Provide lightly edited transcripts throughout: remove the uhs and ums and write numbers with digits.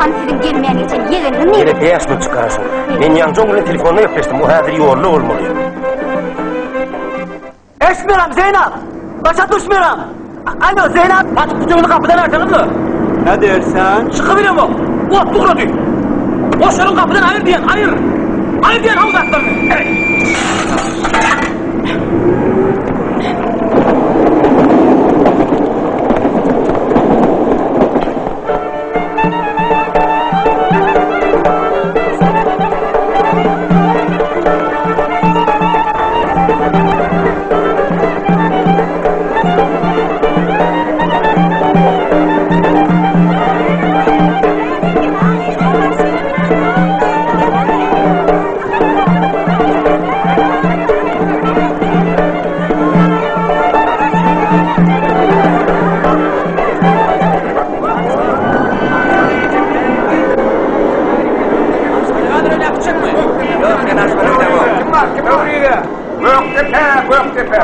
Han siziň gelmeýän geçen ýegeniňiz nirede? Ýene bäş gün çykaraşyň. Men ýaňja oň bilen telefonda gepleşdim. O häzir ýolda bolmaly. Eşitmeýärem Zeýnap! Başa düşmeýärem! Alo, Zeýnap! Açyp tüpeňini gapydan aýyrsaňyzmy? Ne dersen? Çykybilemok! Ot ugrady! Goşlaryňy gapydan aýyr diýen, aýyr! Aýyr diýen haw zatlaryny!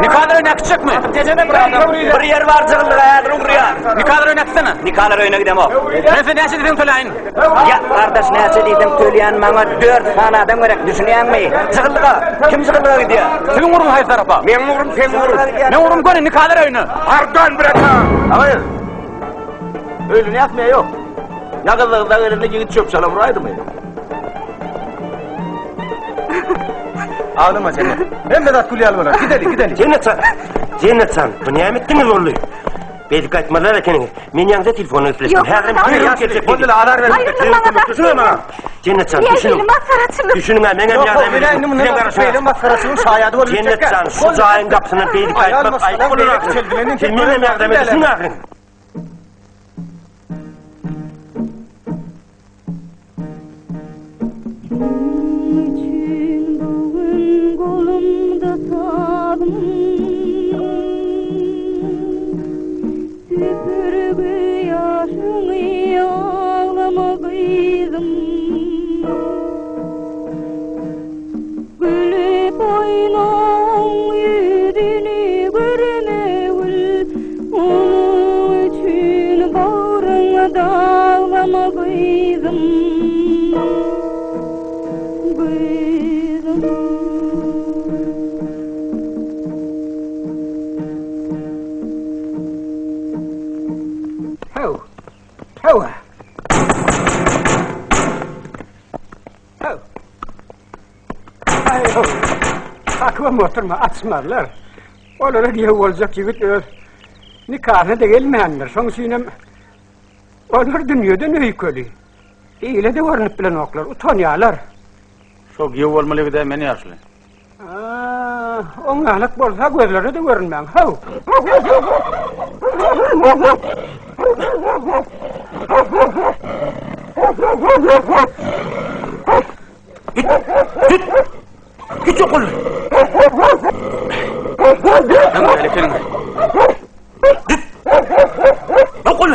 Nikalar öýüne äkitjekmi? Bir ýer bar jygyldyga häzir ugrýar. Nikalar öýüne äkitsene. Nikalar öýüne gidemok. Men sen näçe diýseň töläýin. Ýa, gardaş näçe diýseň töleýän maňa dört sany adam gerek, düşünýäňmi? Jygyldyga. Kim jygyldyga gidýär? Siziň ugruňyz haýsy tarapa? Meň ugrum seň ugruň. Meň ugrum göni nikalar öýüne. Pardon, bratan. Agyz. Öýlenýäsmi ýa ýok? Ýa gyzlygyzda gelende ýigit çöp-çalam uraýdymy? Aglama Jennet. Hemme zat gül ýaly bolar. Gideli, gideli. Jennet jan, Jennet jan, bu näme etdiňiz boldy? Beýdip gaýtmazlar ekeniňiz. Men ýaňja telefonda gepleşdim. Ýok, Häzirem maňa gelip zat geljek Boldy, diýdi. azar berme. Aýrylyň maňa zat Düşüne maňa. Jennet jan, Nähili düşüniň. masgaraçylyk? Düşüniň-ä, meňem Ýok, ýagdaýym men indi mundan Siziň artyk garaşyňyz. beýle masgaraçylygyň şaýady bolup Jennet biljekkä. jan, şu jaýyň gapysyndan beýdip Aýal gaýtmak maşgalaň aýyp bolar beýle ahyryn. kiçeldilenini Siz meňem ýagdaýyma düşüniň ahyryn. Şonuň üçin bu gün golumda sazym Süpürgi ýaşyňy aglama gyzym Gülüp oýnaň ýüzüni görmegil Onuň üçin bagryňy daglama gyzym Gyzym. Haw. Hawa. Haw. Aý-how. Kakybam oturma, açmazlar. Olara giýew boljak ýigit öz nikasyna-da gelmändir. Şoň üçinem olar dünýeden öýkeli. Ile-de görnüp bilenoklar, utanýarlar. Şo giýew bolmaly ýigid-ä men ýaşuly. Oňňalak bolsa gözlerine-de görünmäň, haw! Git, git! Git ýok bol! Näme beýle ekeniň? Git! Ýok bol!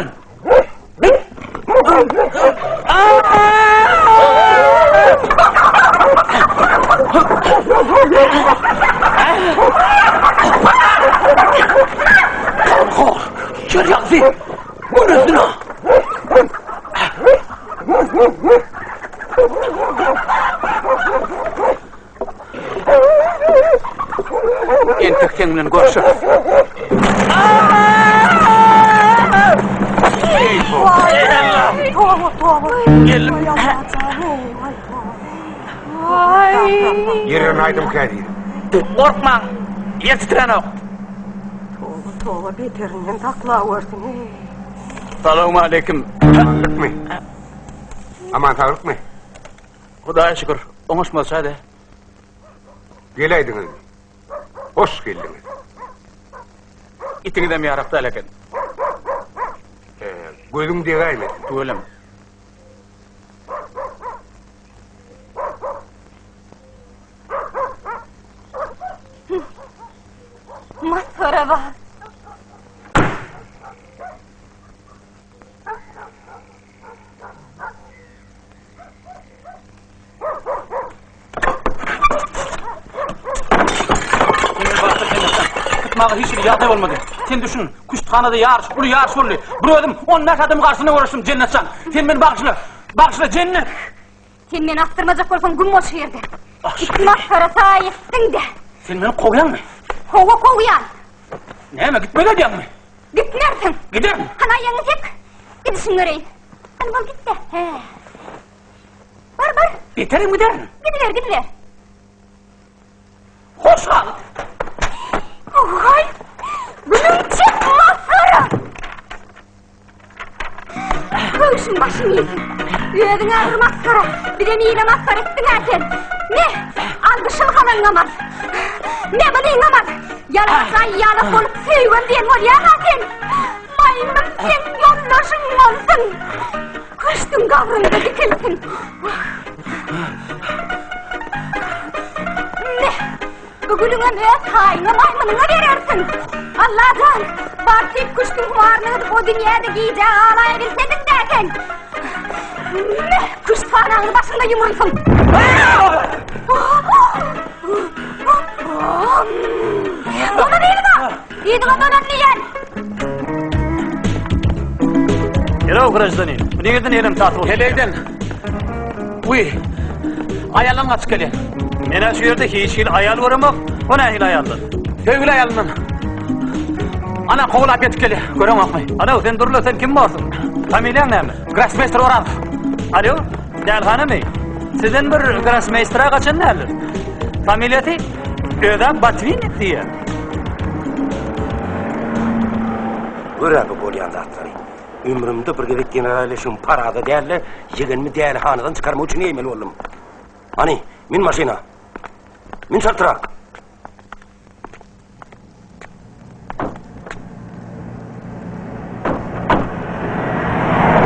Gitdi. Gürrüsine. Entek seň bilen görşeris. Ýerden aýdym kädi. Gorkmaň, ýer titrenok. Toba, toba, beterinden saklawersin. Salowmaleýkim. Saglykmy? Aman saglykmy? Hudaýa şükür, oňuşmazça-da. Geläýdiňizmi? Hoş geldiňiz. Itiňizem ýarak däl eken. Gözüň degäýmesin. Tüweleme. Masgara bar. Tutmaga hiç hili ýagdaý bolmady. Sen düşün, küşthanada ýaryş, uly ýaryş boldy. Bir özüm 15 adamyň garşysyna göreşdim, Jennet jan. Sen meni bagyşla. Bagyşla, Jennet. Sen meni asdyrmajak bolsaň güm bol şu ýerde. It masgara saý etdiň-de. Sen meni kowýaňmy? Hawa, kowýan. Näme, gitmeli edýäňmi? Gitmersiň. Giderin. Hany aýagyňy sek. Gidişiňi göreýin. Hany bol git-de. Hä. Bar, bar. Beterem giderin. Gidiber, gidiber. Hoş gal. Haý! Günüň çek masgara! Köwşüň başyň iýsin. Özüň-ä bir masgara, bizem ile masgara etdiň-ä sen. Me, al bu şylhalaňňam al. Me, munyňam al. Ýalaňaç aýýalak bolup söýgem diýen bolýaň-a sen. Maýmyn seň ýoldaşyň bolsun. Köşgüň gabryňda dikilsin. Me, Bu gülüňem öz haýyňa maýmynyňa berersiň. Allajan, bar tüýs küştüň humaryny edip o dünýäde gijä galaýabilsediň-dä sen. Meh, küşt sanagyny başyňda ýumrulsyn. Dolan yzyňa! Yzyňa dolan diýýän! Hello, grajdanin. Bu nireden elem tatly bolsun? Heleýden. Uý. Aýaldan gaçyp gelýän. Men-ä şu ýerde hiç hili aýal göremok. O nähili aýallar? Söýgüli aýalyndan. Ana, kowlap ýetip gelýär. Göreňokmy? Alo, sen durla, sen kim borsuň? Familiýaň näme? Grossmeýster Orazow. Alo, dälhanamy? Sizden bir grossmeýstere gaçan däldir. Familiýasy özä Botwinnik diýýär. Gör-ä bu bolýan zatlary. Ömrümde bir gezek general eşigimi parada däl-de, ýegenimi dälihanadan çykarmak üçin geýmeli boldum. Hany, min maşyna. Min çaltrak.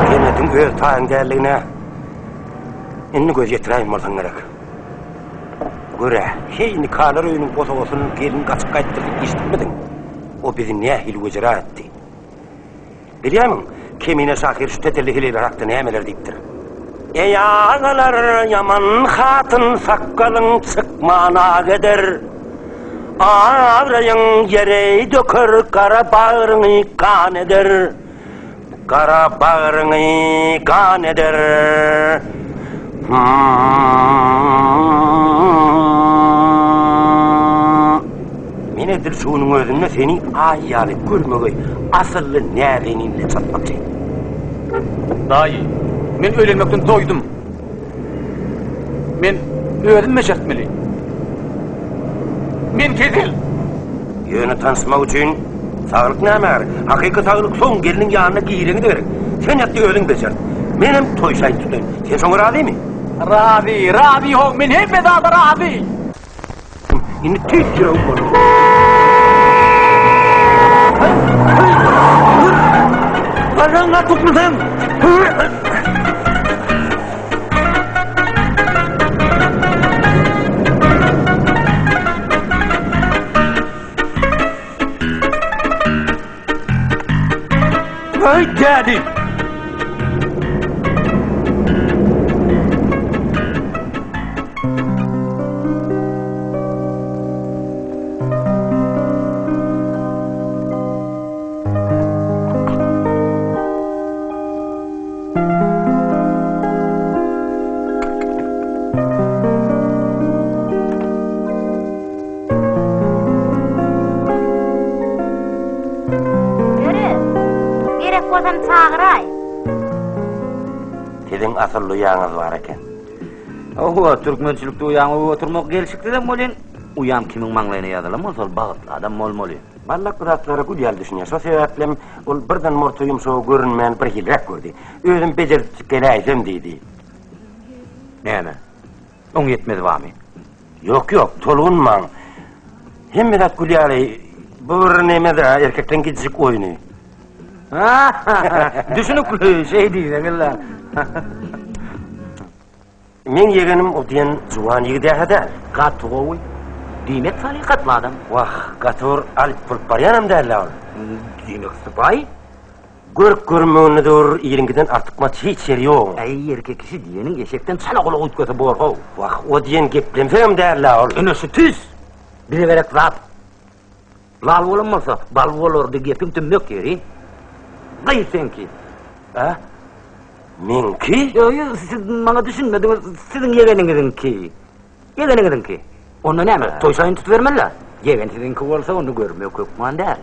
Jennetiň öz taýyň däldigine indi göz ýetiräýen bolsaň gerek. Gör-ä, heý nikalar öýüniň bosagasyny gelin gaçyp gaýtdyr diýip eşidipmidiň? O bizi nähili wejera etdi. Bilýärmiň, Kemine şahyr şu tetelli heleýler hakda nämeler diýipdir? Eý agalar, ýaman hatyn sakgalyň çykman ak eder. Abraýyň ýere döker, gara bagryňy gan eder. Gara bagryňy gan eder. Men edil şu günüň özünde seni aý ýaly görmegeý, asylly näzenin bilen çatmakçy. Daýy, men öýlenmekden doýdum. Men özüm bejertmeli. Men kesel. Ýöne tanyşmak üçin saglyk nämä gerek? Hakyky saglyk soň gelniň ýanyna gireňde gerek. Sen ýat-da özüň bejert. Menem toý şaýyt tutaýyn. Sen şoňa razymy? Razy, razy how, men hemme zada razy. Indi tüýs ýüregim boldy. Garraň gatukmysyň? Ay daddy. bolsam çagyraý. Siziň asylly uýaňyz bar eken. Hawa, türkmençilikde uýaňy öwüp oturmak gelşiksizem welin, uýam kimiň maňlaýyna ýazylan bolsa, ol bagtly adam bolmaly. Ballak bu zatlara gül ýaly düşünýär. Şo sebäplem ol birden morta ýumşagy görünmän birhiliräk gördi. Özüm bejertjik geläýsem diýdi. Näme? Oň ýetmezi barmy? Ýok, ýok, tolgunmaň. Hemme zat gül ýaly. Bu bir neme-dä, erkekleň gijijik oýny. Düşünikli, şeý diýseňiz-le. Meň ýegenim o diýen juwan ýigid-ä däl. Gaty gowy. Diýmek salykatly adam. Wah, gaty bir alyp bolup barýanam däl-ä ol. Diýmek sypaýy. Görk-görünmeginde döwür iliňkiden artykmaç hiç ýeri ýoguň. Äý, erkek kişi diýeniň eşekden çala gulak üýtgese bor-how. Wah, o diýen geplemsegem däl-ä ol. Ine şu tüýs bize gerek zat. Lal bolan bolsa, bal bolardy gepiň tümmek ýeri. Gyz seňki. A? Meňki? Ýok, ýok, siz maňa düşünmediňiz, siziň ýegeniňiziňki. Ýegeniňiziňki. Onda näme, toý şaýyny tutubermeli-dä? Ýegen siziňki bolsa, onda görmek hökman däl.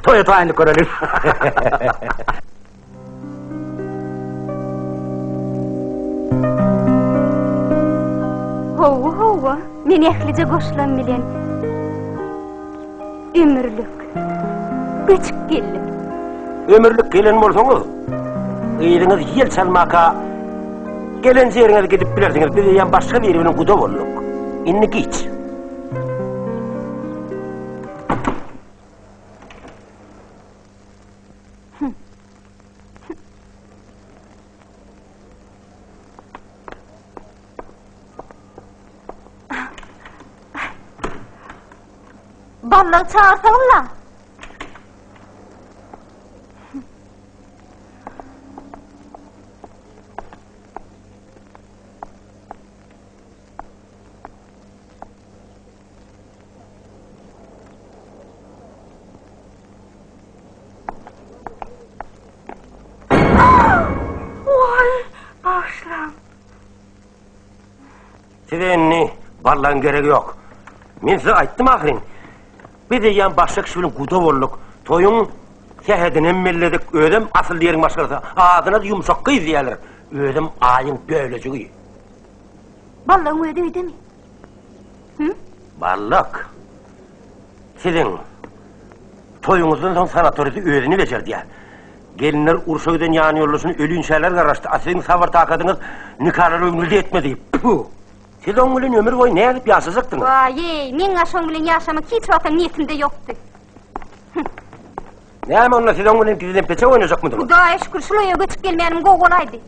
Toýa taýynlyk göreliň. Hawa, hawa, men ählije goşlam bilen ömürlik göçüp geldim. Ömürlik gelen bolsaňyz, yzyňyz ýel çalmaka gelen ýeriňize gidip bilersiňiz. Biz eýýäm başga biri bilen guda bolduk. Indi giç. Ballagy çagyrsaňyzla. Waý, bagyşlaň. Size indi barlagyň geregi ýok. Men size aýtdym ahyryn. Biz eýýäm başga kişi bilen guda bolduk. Toýuň sähedinem belledik. Özem asyl ýeriň maşgalasy. Adyna-da ýumşak gyz diýerler. Özem aýyň bölejigi. Ballagyň özi öýdemi? Hı? Ballak. Siziň toýuňyzdan soň sanatoriýada özüni bejerdýär. Gelinler urşa giden ýan ýoldaşyny ölinçäler garaşdy. A siziň sabyr-takadyňyz nikalar ömrüde ýetmedi. Püh! Siz oň bilen ömür boýy nädip ýaşajakdyňyz? Waý-eý, meň-ä şoň bilen ýaşamak hiç wagtam niýetimde ýokdy. Näme onda siz oň bilen gizlenpeçek oýnajakmydyňyz? Hudaýa şükür, şul öýe göçüp gelmänim gowy bolaýdy.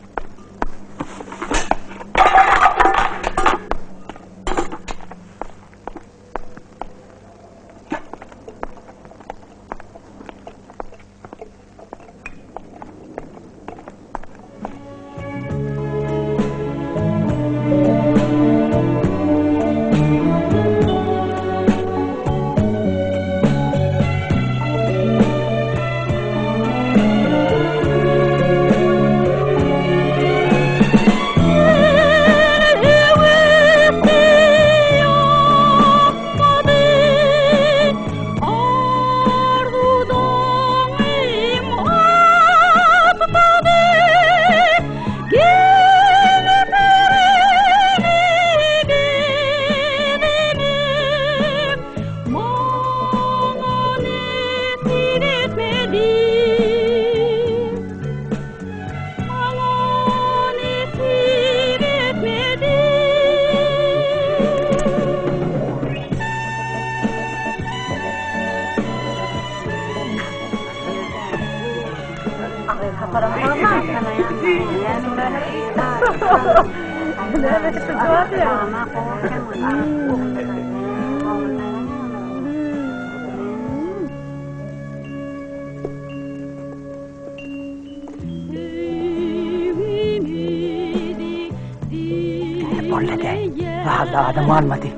Mahalla adam galmady.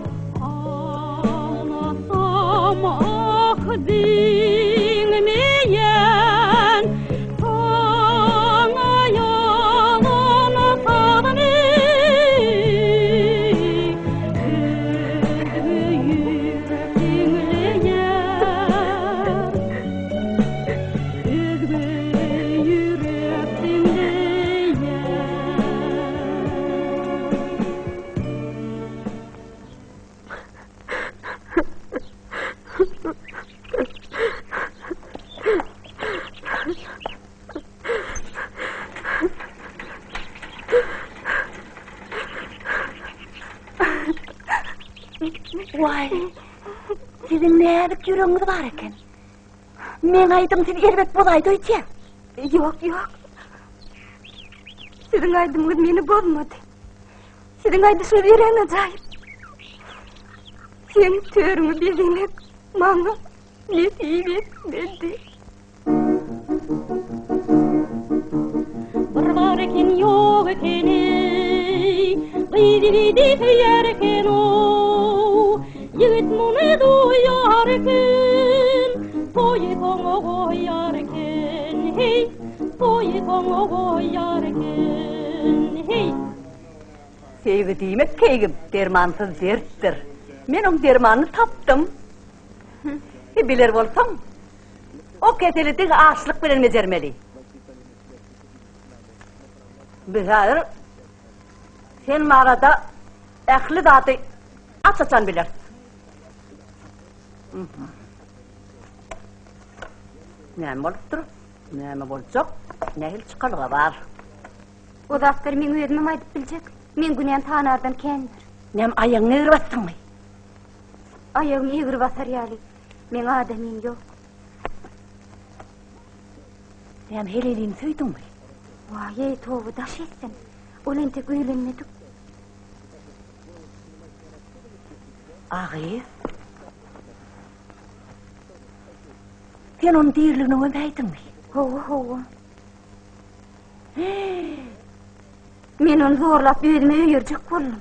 Siziň näzik ýüregiňiz bar eken. Meň aýdym siz erbet bozaýdy öýtýän. Ýok, ýok. Siziň aýdymyňyz meni bozmady. Siziň aýdyşyňyz örän ajaýyp. Seň törüňi bezemek maňa nesip etmedi. Bir bar eken ýok eken eý, Gyz ýigidi söýer eken ow. Ýigit muny duýar eken, Toýy soňa goýar eken, heý, Toýy soňa goýar eken, heý. Söýgi diýmek keýgim, dermansyz dertdir. Men oň dermanyny tapdym. Biler bolsaň, O keseli diňe açlyk bilen bejermeli. Biz häzir sen barada ähli zady aç-açan bileris. Näme bolupdyr? Näme boljak? Nähili çykalga bar? O zatlary meň özümem aýdyp biljek. Meň günäm sanardan kändir. Näme aýagyňy egri basdyňmy? Aýagymy egri basar ýaly meň adamym ýok. Näme helelini söýdüňmi? Waý-eý, toba daş etsin. Ol entek öýlenmedik. A gyz. Sen ony diriligine gömäýdiňmi? Hawa, hawa. Men ony zorlap özüme öýerjek boldum.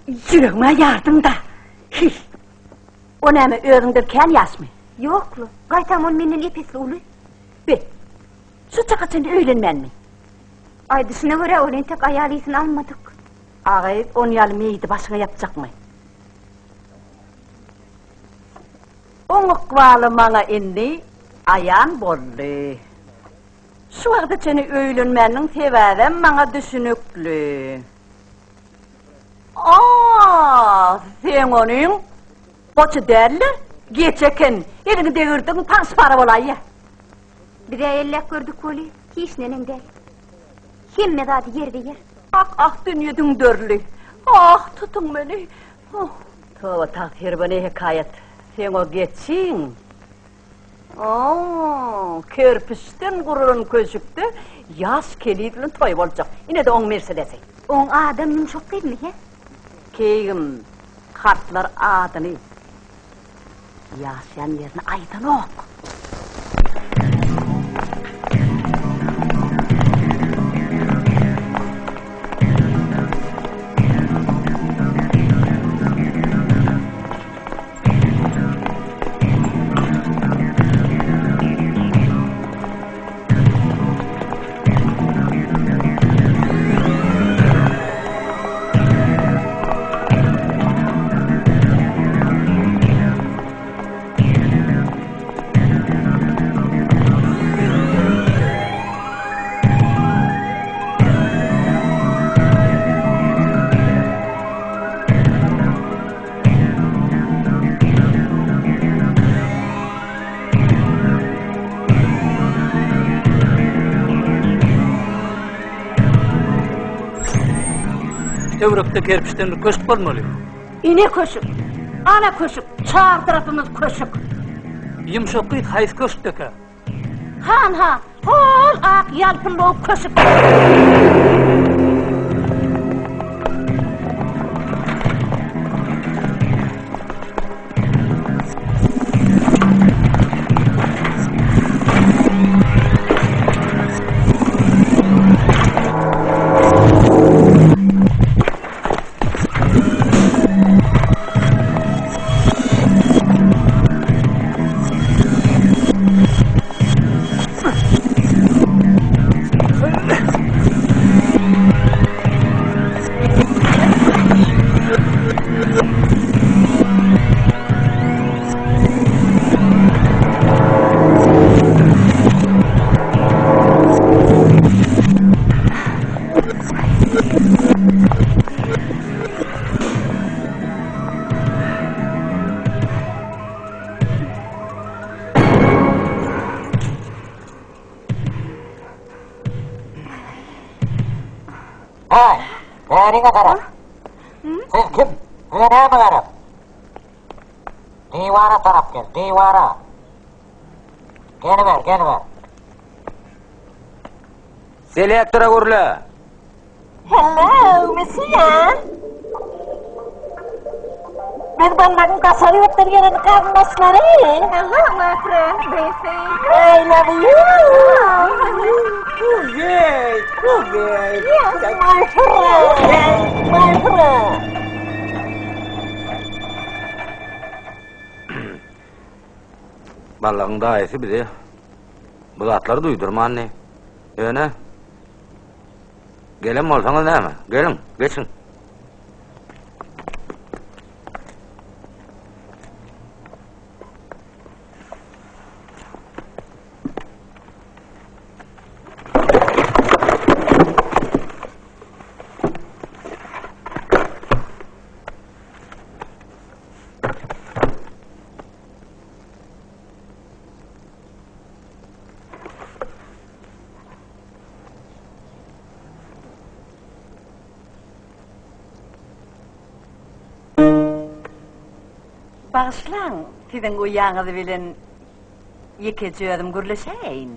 Ýüregime ýardyň-da. Hiý. O näme, özüňden kän ýaşmy? Ýok-la, gaýtam ol menden ep-esli uly. Be, şu çaka çenli öýlenmänmi? Aýdyşyna görä, ol entek aýal ysyn almadyk. A gyz, on ýaly meýidi başyňa ýapjakmy? Oň ykbaly maňa indi aýan boldy. Şu wagta çenli öýlenmäniniň sebäbem maňa düşünikli. A, seň onyň goçy däl-de, geçi eken. Eliňi degirdiň, paňşy-para bolaýýa. Biz-ä elläp gördük weli, hiç neneň däl. Hemme zady ýerbe-ýer. Ah, ah, dünýe düňderildi. Ah, tutuň meni. Toba tagsyr, bu ne hekaýat? Seň o geçiň. O, kerpiçden gurulan köşükde ýaş keliz bilen toý boljak. Ine-de oň mersedesi. Oň adam ýumşak gyzmy, he? Keýgim, kartlar adyny, ýaşaýan ýerini aýdanok. Töwerekde kerpiçden bir köşk bolmaly. Ine köşük. Ana köşük. Çar tarapymyz köşük. Ýumşak gyz haýsy köşkdekä? Hanha, hol ak ýalpyllawuk köşük. Diwara tarap gel, diwara. Geliber, geliber. Selektora gürle. Hello, monsieur. Biz Ballagyň daşary ýurtdan gelen garyndaşlary. Hello, my friend, baby. I love you. Kuzey, kuzey. Yes, my friend, my friend. Ballagyň daýysy bize bu zatlary duýdurmandy. Ýöne gelen bolsaňyz näme? Geliň, geçiň. Bagyşlaň, siziň uýaňyz bilen ýekeje özüm gürleşäýeýin.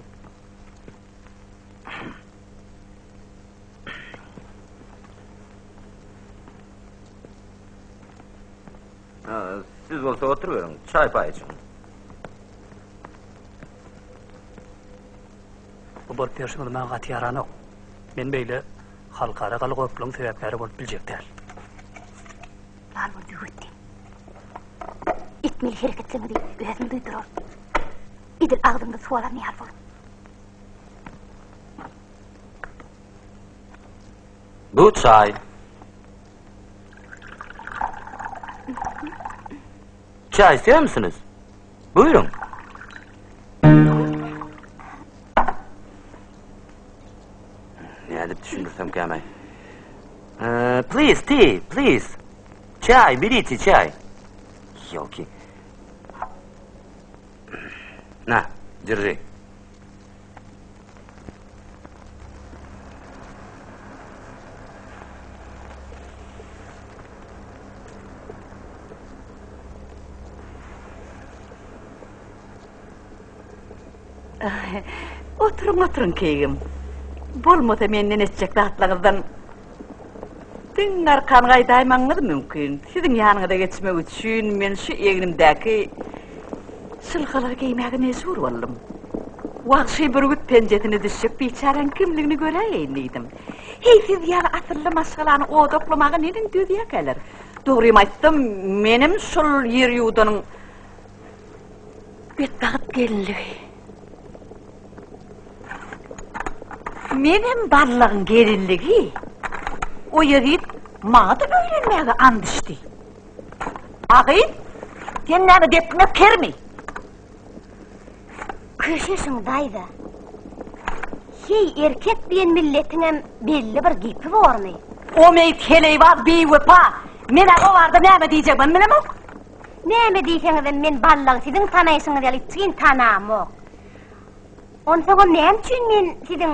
Siz bolsa oturyberiň, çaý-paý içiň. Bu bolup ýörşüňiz maňa gaty ýaranok. Men beýle halkara galagoplugyň sebäpkäri bolup biljek däl. Lal bol böwetdi. Etmeli hereketleriňizi özüm duýduraryn. Edil agzyňda suw alan ýaly boluň. Bu çaý. Çaý isleýärmisiňiz? Buyurun. Nädip düşündirsem käme? Please, tea, please. Çaý, berite çaý. Ýolki. Na, держи. Oturyň, oturyň keýgim. Bolmasa menden eşitjek zatlaryňyzdan diň arkan gaýdaýmagyňyz mümkin. Siziň ýanyňyza geçmek üçin men şu egnimdäki şylhalary geýmäge mejbur boldum. Wagşy bürgüt penjesine düşjek biçäräň kimligini göräýeýin diýdim. Heý, siz ýaly asylly maşgalany odaklamaga neneň dözýärkäler? Dogrymy aýtsam, menem şol ýer ýuwdanyň Betbagt gelinligi. Menem Ballagyň gelinligi. O ýezit maňa-da öýlenmäge and içdi. A gyz, sen näme depmek kermi? Köşeşiň daýza. Heý, erkek diýen milletiňem belli bir gepi bormy? O meýit heleýbaz biwepa. Men-ä o barada näme diýjegimem bilemok. Näme diýseňizem men Ballagy siziň tanaýşyňyz ýaly içgin tanamok. Onsoňam näme üçin men siziň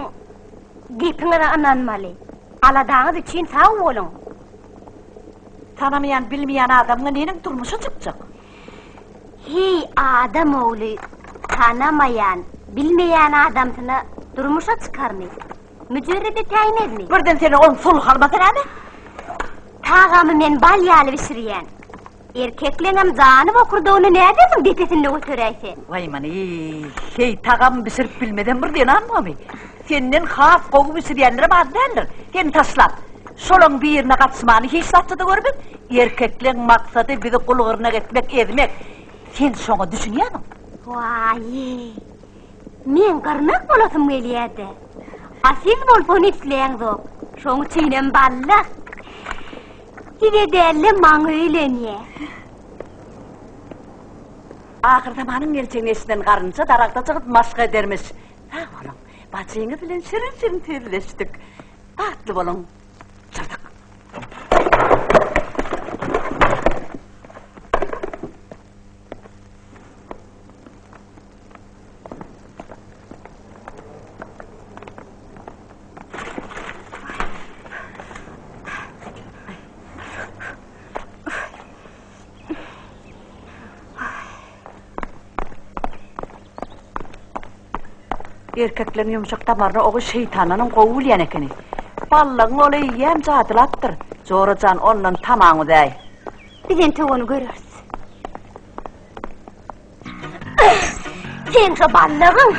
gepiňize ynanmaly? Aladaňyz üçin sag boluň. Tanamaýan, bilmeýän adamyňa neneň durmuşa çykjak? Heý, adam ogly tanamaýan, bilmeýän adamsyna durmuşa çykarmy? Müjerret etäýmezmi? Birden seni on sulh almasa näme? Tagamy men bal ýaly bişirýän. Erkekleňem jany bokurdagyny nädersiň depesinde göteräýse? Waý many, heý tagam bişirip bilmezem bir zenan bormy? Senden has gowy bişirýänlerem az däldir. Seni taşlap, şolaň birine gatyşmany hiç zatça-da görmez. Erkekleň maksady bizi gul-gyrnak etmek, ezmek. Sen şoňa düşünýärmiň? Waý, Meň gyrnak bolasym gelýärdi. A siz bolsa ony isläňzok. Şoň üçinem ballak. Size däl-de maňa öýlenýä. Ahyrzamanyň geljegini eşiden garynja daragta çykyp maşk edermiş. Sag boluň. Bajyňyz bilen şirin-şirin sözleşdik. Bagtly boluň. Çyrdyk. Erkekleň ýumşak damaryny o gyz şeýtandanam gowy bilýän ekeni. Ballagyň ol eýýäm jadylapdyr. Jora jan, ondan tamaň uzäý. Biz entek ony göreris. Seň şo ballagyň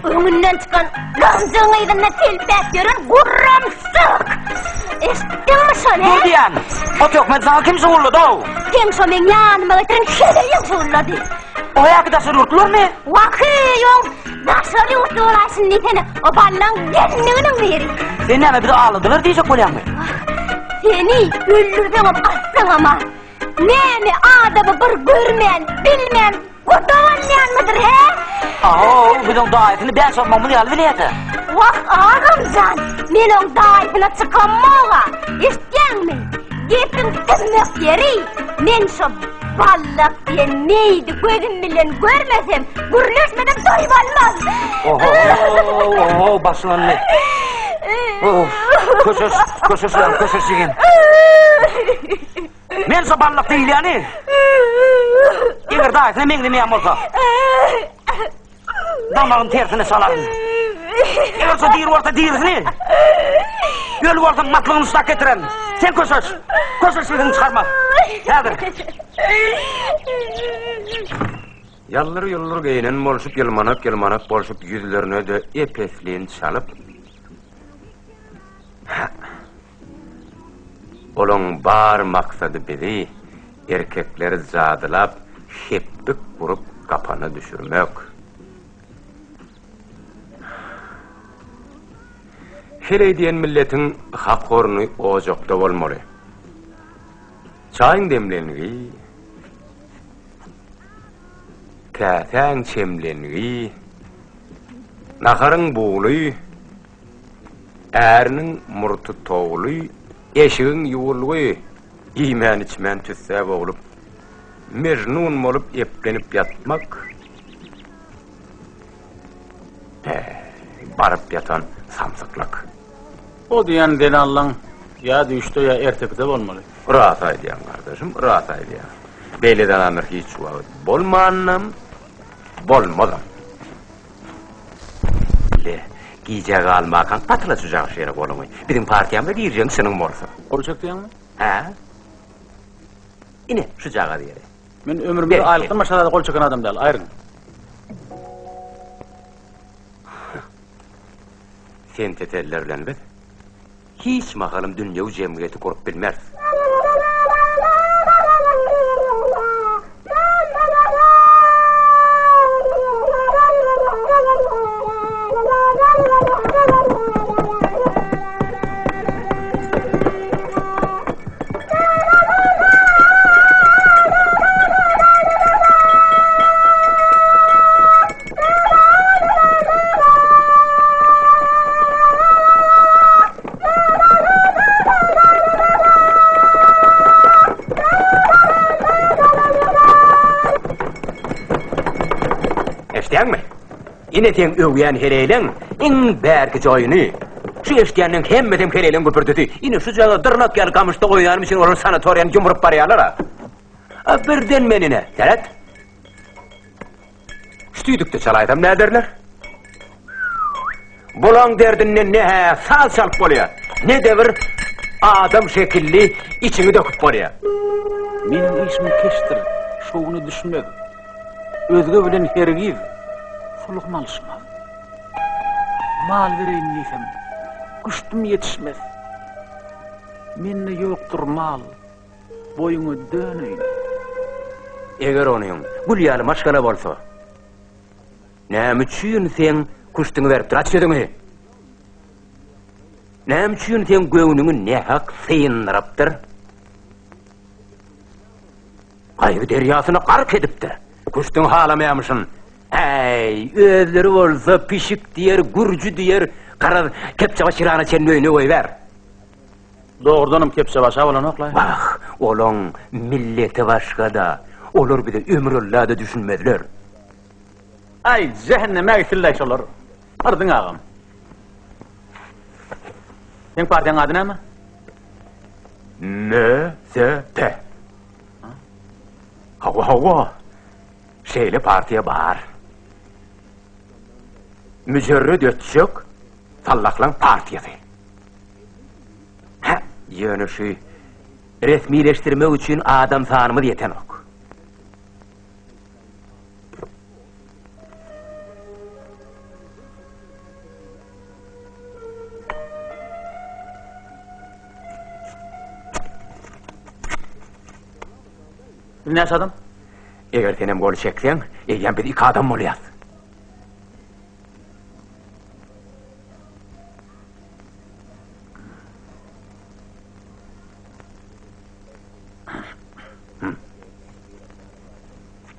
öňünden çykan gyrjygyň yzynda selpäp ýören gurramsyk! Eşitdiňmi şony? Dur diýýän! O töhmeti saňa kim şugullady-ow? Seň şo meň ýanyma getiren heleýiň şugullady. O häki daşary ýurtlularmy? Wah-eý, oň daşary ýurtly bolaýşyny diýsene, o ballaň gelinliginiň biri. Sen näme bizi aldadylar diýjek bolýaňmy? Seni öldürseňem assaňam-a. Näme adamy bir görmän, bilmän guda bolýanmydyr, hä? Ahow, biz oň daýysyny bäş almagymyz ýaly bilýäs-ä. Wah, agam jan, men oň daýysyna çykammog-a. Eşitýäňmi? Gepiň tümmek ýeri, men şo Ballak diýen meýdi gözüm bilen görmesem, gürleşmesem doýup almaz. Oho, oho, başlandy. Of, köşeş, köşeş, köşeş ýigim. Men şo ballak diýilýäni. Eger daýysyna meňzemeýän bolsa. Damagyny tersine çalaryn. Eger şo diri bolsa dirisini. Öli bolsa matlygyny şutak getirerin. Sen köşeş. Köşeş sesiňi çykarma. Häzir. Ýallyr-ýullyr geýnen bolşup, ýylmanak-ýylmanak bolşup, ýüzlerine-de ep-eslin çalyp, Hä. Olaň bar maksady bizi, erkekleri jadylap, hepbik gurup gapana düşürmek. Heleý diýen milletiň hak orny ojakda bolmaly. Çaýyň demlengi, käsäň çemlengi, naharyň bugly, Äriniň murty towly, eşigiň ýuwulgy, iýmän-içmän tüssä boglup, mejnun bolup eplenip ýatmak, äý, baryp ýatan samsyklyk. O diýen zenanlaň ýa düýşde ýa ertekide bolmaly. Ras aýdýaň gardaşym, ras aýdýaň. Beýle zenanlar hiç wagt bolmanam, bolmazam. Le, gijä galmakaň patyla çujagyş ýere goluňy. Biziň partiýamyza girjegiň çynyň bolsa. Gol çek diýýäňmi? Hä? Ine, şujagaz ýere. Men ömrümde aýlykdan başga zada gol çeken adam däl, aýryň. Sen teteller bilen biz Hiç mahalym dünýewi jemgyýeti gurup bilmeris. Eşidýäňmi? Ine seň öwýän heleýleň iň bärkije oýny. Şu eşidýänleň hemmesem heleýleň güpürdisi. Ine şujagaz dyrnak ýaly gamyşda oýnanym üçin olar sanatoriýany ýumrup barýarlar-a. A birden men ine, seret. Şu tüýdükde çalaýsam näderler? Bulaň derdinden ne-hä saz çalyp bolýar, ne-de bir adam şekilli içiňi döküp bolýar. Meniň işim keşdir, şowuna düşmez. Özge bilen hergiz sulhum alyşmaz. Mal bereýin diýsem, küştüm ýetişmez. Mende ýokdur mal. Boýuňa döneýin. Eger onyň gül ýaly maşgala bolsa, näme üçin seň küştüňi beripdir, aç sözüňi! Näme üçin seň göwnüňi nähak syndyrypdyr? Gaýgy derýasyna gark edipdir. Küştüňi halamaýamyşyn. Äý, özleri bolsa pişik diýer, gürji diýer, garaz, kepjebaş ýylana çenli öýüne goýbär. Dogrudanam kepjebaşa bolanok-laý. Wah, olaň milleti başga-da. Olar bize ömürella-da düşünmezler. Aý, jähenneme gitsinläý şolar. Yrdyň agam. Seň partiýaň ady näme? MSP. Hawa, hawa. Şeýle partiýa bar. Müjerret ötjek sallahlaň partiýasy. Hä, ýöne şu resmileşdirmek üçin adam sanymyz ýetenok. Biz näçe adam? Eger senem gol çekseň, eýýäm biz iki adam bolýas.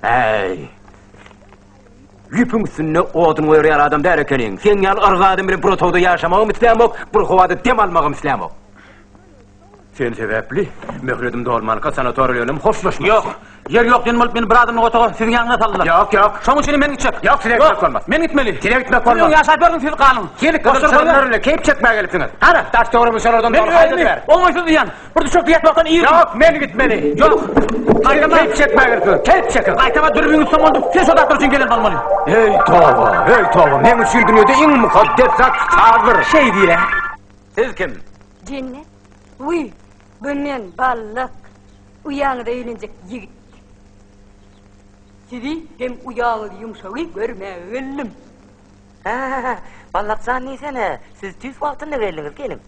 Äý! Ýüpüň üstünde odun goýar ýaly adam däl ekeniň. Seň ýaly yrga adam bilen bir otagda ýaşamagam islämok, bir howada dem almagam islämok. Sen sebäpli möhledim dolmanka sanatoriýa bilenem hoşlaşmak. Ýok. Ýer ýok diýen bolup meni bir adamlyk otaga siziň ýanyňyza saldylar. Ýok, ýok. Şonuň üçin men gitjek. Ýok, size gitmek bolmaz. Men gitmeli. Size gitmek bolmaz. Siz öň ýaşap ýördüňiz, siz galyň. Siz gyzyl çyrlar bilen keýp çekmäge gelipsiňiz. Hana, daş-töweregimiz şolardan Men doly, haýdady özümi ber. oňaýsyz duýýan. Bir düşekde ýatmakdan irdim. Ýok, men gitmeli. Ýok. Gaýtama. Keýp çekmäge gelipsiňiz. Keýp çekiň. Gaýtama dürbüňi tutsam boldy. Sen şo zatlar üçin gelen bolmaly. Eý, toba, eý, toba. Meň üçin dünýede iň mukaddes zat sazdyr. Şeý diýle. Siz kim? Jennet. Wiý, bu men, Ballyk. Uýaňyza öýlenjek ýigit. Sizi hem uýaňyz Ýumşagy görmäge geldim. Hä, Ballyk jan diýsene, siz tüýs wagtynda geldiňiz, geliň.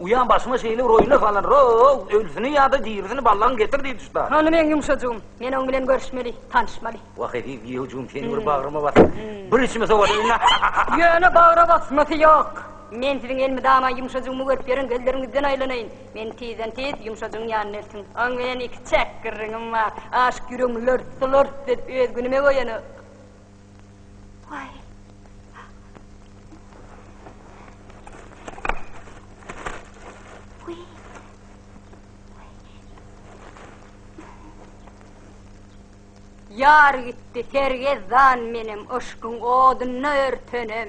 Uýam başyma şeýle bir oýuna salan, ro-ow, ölüsini ýa-da dirisini ballagyň getir diýdi şu da. Hany meň ýumşajygym, men oň bilen görüşmeli, tanyşmaly. Wah eziz giýewjigim seni bir bagryma basyp, bir içime sowadaýyn. Ýöne bagra basmasy ýok. Men siziň elmydama ýumşajygymy görüp ýören gözleriňizden aýlanaýyn. Meni tizden-tiz ýumşajygyň ýanyna eltiň. Oň bilen ikiçäk gürrüňim bar. Aşyk ýüregimi lörtdi-lört edip öz günüme goýanok. Waý. Wiý. Ýar gitdi sergezdan menem yşkyň odunda örtenem.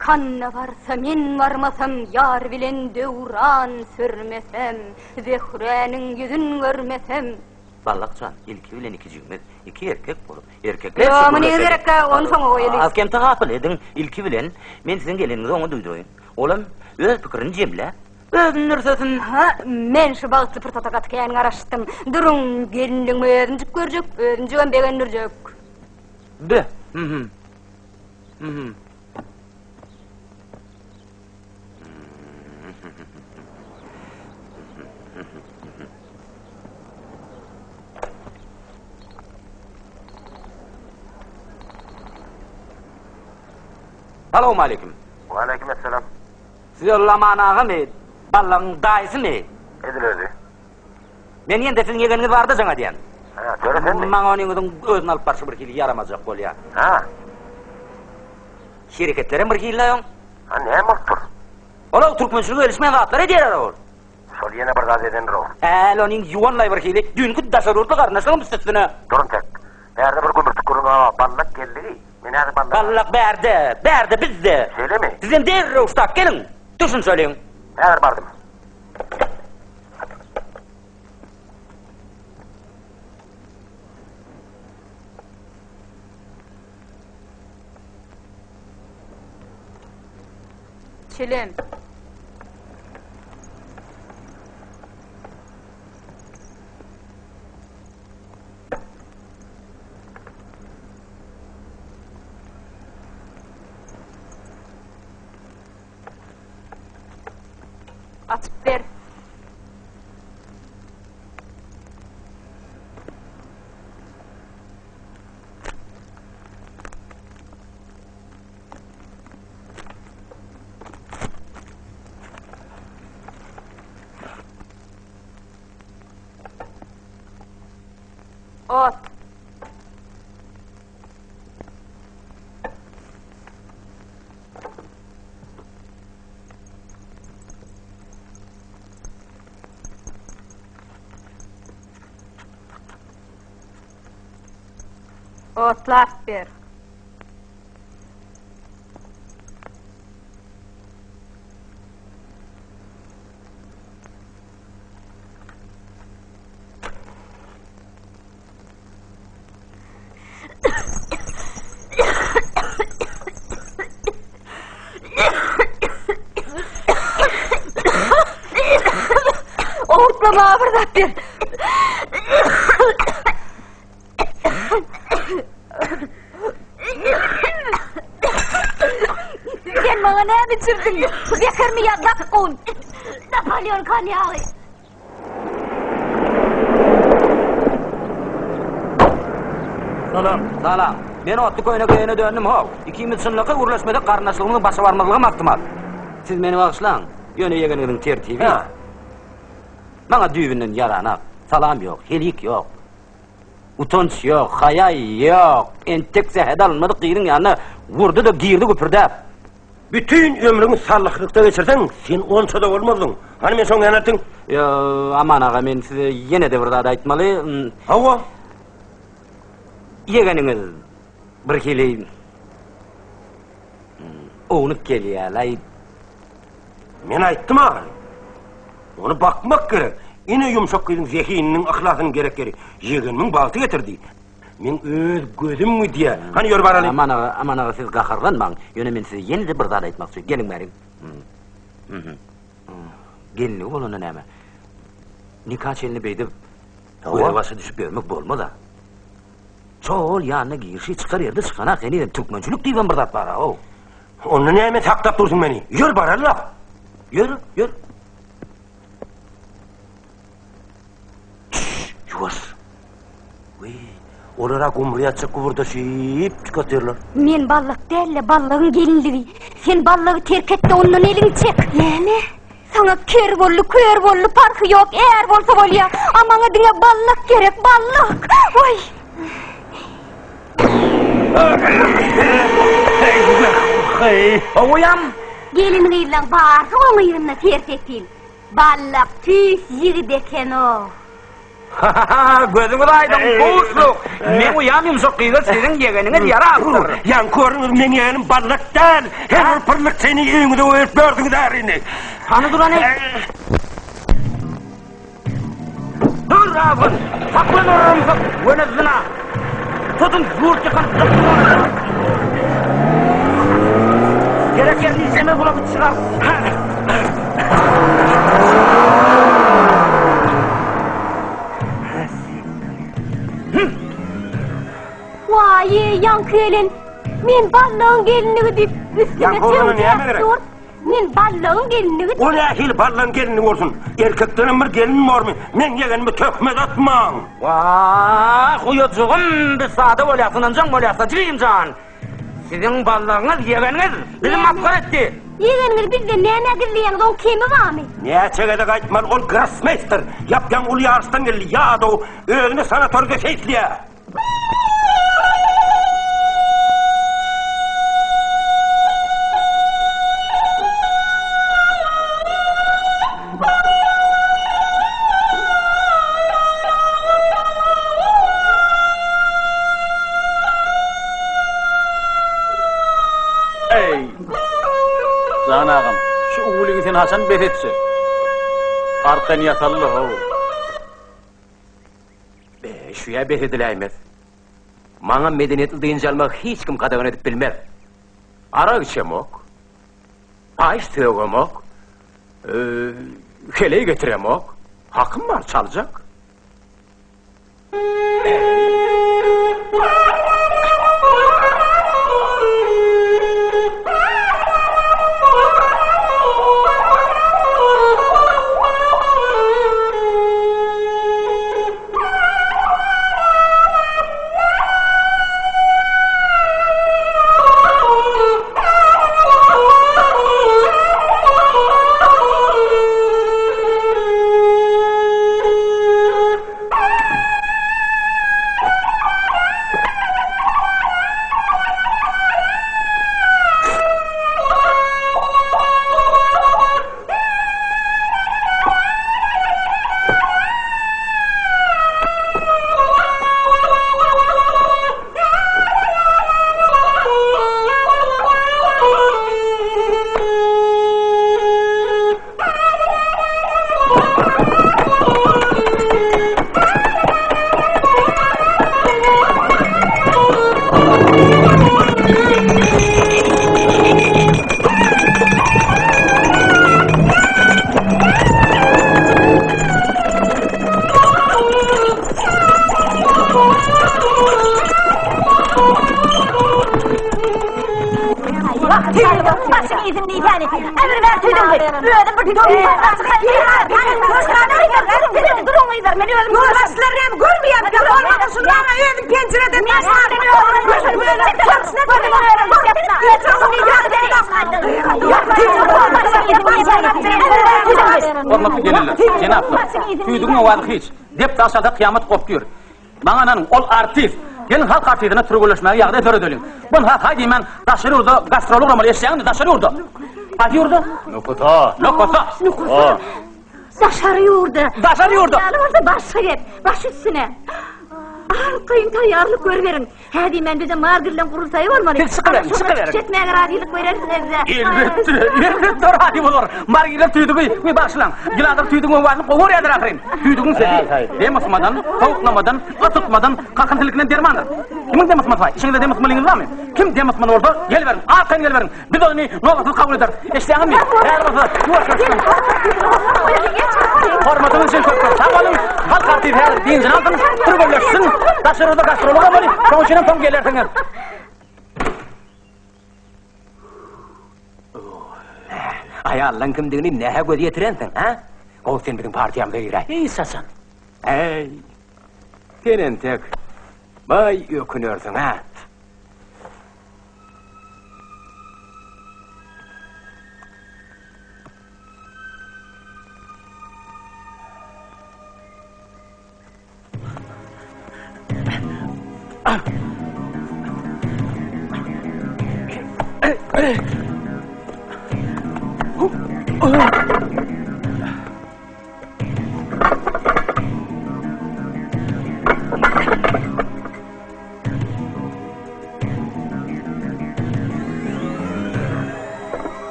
Kanda barsa men barmasam ýar bilen döwran sürmesem, Zöhräniň ýüzün görmesem. Ballak jan, ilki bilen ikijigimiz, iki erkek bolup, erkeklerçe Ýok, muny gürleşeli. gerekkä, ony soňa goýaly. Az-kem tagapyl ediň, ilki bilen men siziň geleniňizi oňa duýduraýyn. Olam öz pikirini jemläp, özüni dürsesin. Ha, men şu bagtly pursata gaty kän garaşdym. Duruň, gelinligimi özümjik görjek, özümjigem begendirjek. Be, mhm. Mhm. Salowmaleýkim. Waleýkim essalam. Siz Allaman agamy, Ballagyň daýysymy? Edil özi. Men ýene-de siziň ýegeniňiz barada jaň edýän. Hä, töre senmi? Maňa onyňyzyň özüni alyp barşy bir hili ýaramajak bolýar. Hä? Hereketlerem bir hili oň. Ha, näme bolupdyr? Ol-ow türkmençilige gelişmeýän zatlar edýär-ä ol. Şol ýene bir zat edendir-ow. Häli onuň ýuwanlaý bir hili, düýnki daşary ýurtly garyndaşlaryň üstesine. Dur entek. Bärde bir gümürtik gürrüň bar, Ballak geldigi. Men häzir Ballak. Ballak bärde, bärde bizde. Şeýlemi? Sizem derrew ştap geliň, düşünşeliň. Häzir bardym. Çilim. Açyp ber. Ot. Otlap ber. Bir zat ber. Sen maňa näme içirdiň? Zehermi ýa zakgun? Napoleon konýagy. Salam. Salam. Men otly köýnek geýene döndüm, how. Ikimiz çynlakaý gürleşmesek garyndaşlygymyzyň başa barmazlygam ahtimal. Siz meni bagyşlaň, ýöne ýegeniňiziň tertibi maňa düýbünden ýaranak. Salam ýok, helik ýok. Utanç ýok, haýa ýok. Entek sähedi alynmadyk gyzyň ýanyna urdy-da girdi güpürdäp. Bütin ömrüňi salyhlykda geçirseň, sen onça-da bolmazdyň. Hany men şoň ýanyna aýtdyň? Ýo, Aman aga, men size ýene-de bir zat aýtmaly. Hawa. Ýegeniňiz birhili ownuk gelýär-laý. Men aýtdym ahyry. Ony bakmak gerek. Ine ýumşak gyzyň zehininiň, yhlasynyň gerek ýeri. Ýegenimiň bagty getirdi. Meň öz gözüm gidýär. Hany ýör baraly. Aman aga, Aman aga siz gaharlanmaň. Ýöne men size ýene-de bir zat aýtmakçy. Geliň bärik. Gelinligi bolanda näme? Nika çenli beýdip göze başa düşüp ýörmek bolmaz-a. Şo-ol ýanyna girişi çykar ýerde çykanak henizem türkmençilik diýibem bir zat bar-a-ow. Onda näme saklap dursuň meni? Ýör baraly-la. Ýör, ýör. Çşş, ýuwaş. Wiý, olar-a gumry ýatjak guburdaşyp çyk otyrlar. Men ballak däl-de, ballagyň gelinligi. Sen ballagy terk et-de, ondan eliňi çek. Näme? Saňa ker boldy, kör boldy, parhy ýok, är bolsa bolýa. A maňa diňe ballak gerek, ballak! Waý! Gowyam. Gelin-gyzlaň barysy oň yzynda ser-sepil. Ballak tüýs ýigit eken-ow. Ha-ha-ha, gözüňiz aýdyň, buşluk! Meň uýam ýumşak gyza siziň ýegeniňiz ýarapdyr. Ýaňky görüňiz meň ýegenim Ballak däl. Her bir pyrlykçyny öýüňize goýup gördüňiz ärini. Hany dur hany. Dur azgyn! Saklan orramsyk, göni zyna! Tutun, ýurt ýykan Gerek ýerini işlemez bulapyp çykar. Waý, ýaňky gelen men ballagyň gelinligi diýip üstüme Ýaňky oglana näme gerek? dur. Men ballagyň gelinligi O nähili ballagyň gelini bolsun? Erkekdenem bir gelin bormy? Meň ýegenime töhmet atmaň! Wah, uýajygym, biz sada bolýas, ynanjaň bolýas-da, jigim jan. Siziň ballagyňyz, ýegeniňiz bizi masgara etdi. Ýegeniňiz bizden nämä gizleýäňiz, oň kemi barmy? Näçe gezek aýtmaly, ol grossmeýster. Ýap-ýaňy uly ýaryşdan geldi, ýadaw, özüni sanatoride seýisleýär. Eý! Jan agam, şu uwlygy sen haçan bes etjek? Arkaýyn ýataly-la, how. Be, şüýä bes ediläýmez. Maňa medeniýetli dynç almagy hiç kim gadagan edip bilmez. Arak içemok. Paýyş sögemok. Heleý getiremok. Hakym bar, çaljak. Tüýdügi. Özüm bir Duruň gyzlar, men özüm Ýolbaşçylar näme görmeýärmi? Bolmasa şuny maňa özüm penjireden taşlaryn. Hormatly gelinler, jenaplar, tüýdügiň owazy hiç. Dep daş alsa kyýamat gopýar. Maňa ynanyň, ol artist. Geliň halk artistine türgenleşmäge ýagdaý döredeliň. Bun-ha haý diýmän daşary ýurda gastrol ugramaly, eşidýäňizmi, daşary ýurda. Haýsy ýurda? Nukusa. Nukusa. Nukusa. Daşary ýurda. Daşary ýurda. Ýaly bolsa başga gep. Baş üstüne. Arkaýyn taýýarlyk görüberiň. Hä diýmän bize margirleň gurultaýy bolmaly. Siz çykyberiň, çykyberiň. Çykyş etmäge razylyk berersiňiz-dä. Elbetde, elbetde razy bolar. Margirler tüýdügi, we bagyşlaň, Giladar tüýdügiň owazyny gowy görýärler ahyryn. Tüýdügiň sesi dem ysmadan, sowuklamadan, ysytmadan, kakyn silkinden dermandyr. Kimiň dem ysmasy bar? Içiňizde dem ysmalyňyz barmy? Kim dem ysmaly bolsa, geliberiň, arkaýyn geliberiň. Biz ony nobatsyz kabul ederis. Eşidýäňizmi? Häzir bolsa ýuwaş-ýuwaş çykyň. Hormatyňyz üçin köp-köp sag boluň. Halk artisti häzir dynjyny alsyn, türgenleşsin, daşary ýurda gastrola ugramaly. Şonuň üçinem soň gelersiňiz. Aýallaň kimdigini nähä göz ýetirensiň, hä? Gowy sen biziň partiýamyza giräý. Hiç haçan. Äý, sen entek baý ökünersiň, hä?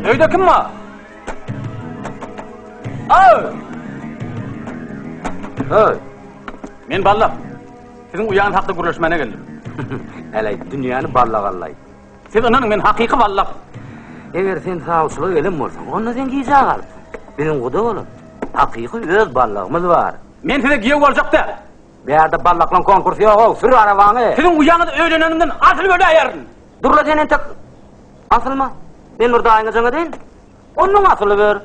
Öýde kim bar? Aw! Höý! Men Ballak. Siziň uýaňyz hakda gürleşmäne geldim. Äleý, dünýäni ballagallaý. Siz ynanyň, men hakyky Ballak. Eger sen sawçylyga gelen bolsaň, onda sen gijä galypsyň. Biziň guda bolan, hakyky öz ballagymyz bar. Men size giýew boljak däl. Bärde ballaklaň konkursy ýog-ow, sür arabaňy! Siziň uýaňyz öýlenenimden asylyp öläýerin! Dur-la sen entek asylma. Men bir daýyňa jaň edeýin. Onnoň asylyber.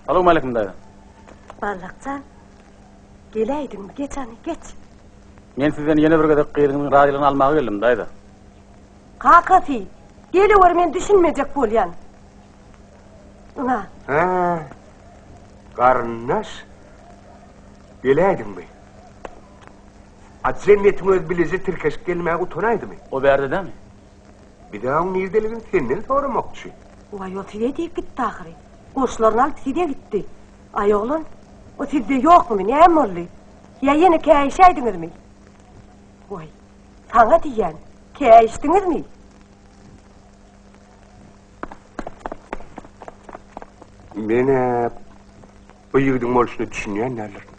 Salowmaleýkim daýza. Ballakjan, geläýdiňmi? Geç hany, geç. Men sizden ýene bir gezek gyzyňyzyň razylygyny almaga geldim, daýza. Kakasy, gelewer men düşünmejek bolýan. Ynha. Hä, garyndaş, geläýdiňmi? A Jennetiň özi bileje tirkeşip gelmäge utanaýdymy? O bärde dämi? Biz-ä oň nirdeligini senden soramakçy. Waý, ol size diýip gitdi ahyry. Goşlaryny alyp size gitdi. Aý, oglan, o sizde ýokmy, näme boldy? Ýa ýene käýişäýdiňizmi? Waý, saňa diýýän, käýişdiňizmi? Men-ä bu ýigidiň bolşuna düşünýän däldirin.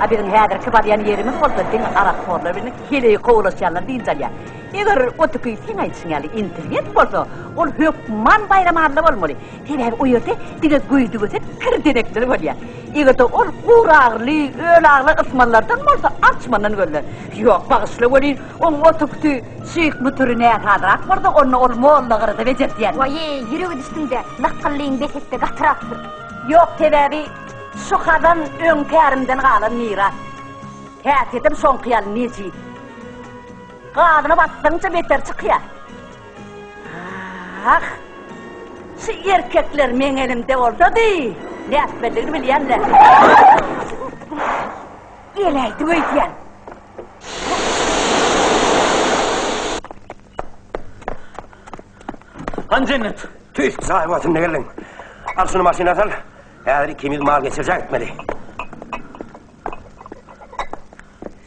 A biziň häzirki barýan ýerimiz bolsa diňe arakhorlar bilen heleý kowlaşýanlar dynç alýar. Eger o tüki seň aýdyşyň ýaly intelligent bolsa, ol hökman Baýramalla bolmaly. Sebäbi o ýerde diňe göýdük ösen kirdenekler bolýar. Eger-de ol guragly, ölagly ysmanlardan bolsa, arçmandan gözle. Ýok, bagyşla welin, oň o tüküsi şyh mütüri näsazrak bolsa, onda ol mollagyrada bejertýär. Waý-eý, ýürege düşdüň-dä, lakgyllyň bes et-de gatyrak sür. Ýok, sebäbi şu hazan öň tärimden galan miras. Häsiýetem şoňky ýaly nejis. Gazyna basdygyňça beter çykýar. Ah! Şu erkekler meň elimde bolsady, nätmelidigini bilýän-dä. Geläýdim öýdýän. Hany Jennet? Tüýs jaý wagtynda geldiň. Al şuny maşyna sal. Häzir ikimiz mal geçirjä gitmeli.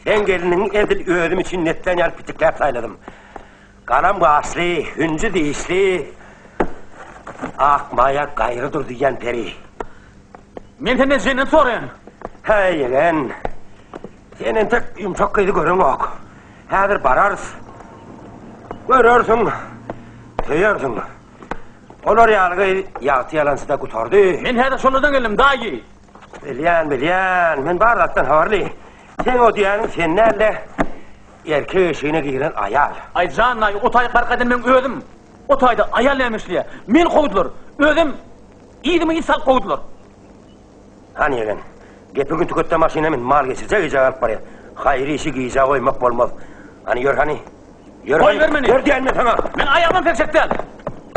Seň gelniňi edil özüm üçin netlän ýaly pitikläp saýladym. Galam gaşly, hünji dişli, ak maýa gaýry dur diýýän peri. Men senden jennet soraýan. Häý, ýegen. Sen entek ýumşak gyzy göreňok. Häzir bararys. Görersiň, söýersiň. Olar ýaly gyz ýagty ýalançyda gutardy. Men häzir şonlardan geldim, daýy. Bilýän, bilýän. Men bar zatdan habarly. Seň o diýýäniň sen däl-de, erkek eşigine giren aýal. Aý, jan daýy, o taýy gark eden meň özüm. O taýda aýal näme işleýär? Meni kowdular. Özem yzyma yz salyp kowdular. Hany ýegen, gepi gün tüketde maşyna min, mal geçirjek gijä galyp barýar. Haýyr işi gijä goýmak bolmaz. Hany ýör hany. Ýör hany. Goýber meni. Ýör diýýän men saňa. Men aýagymam sekjek däl.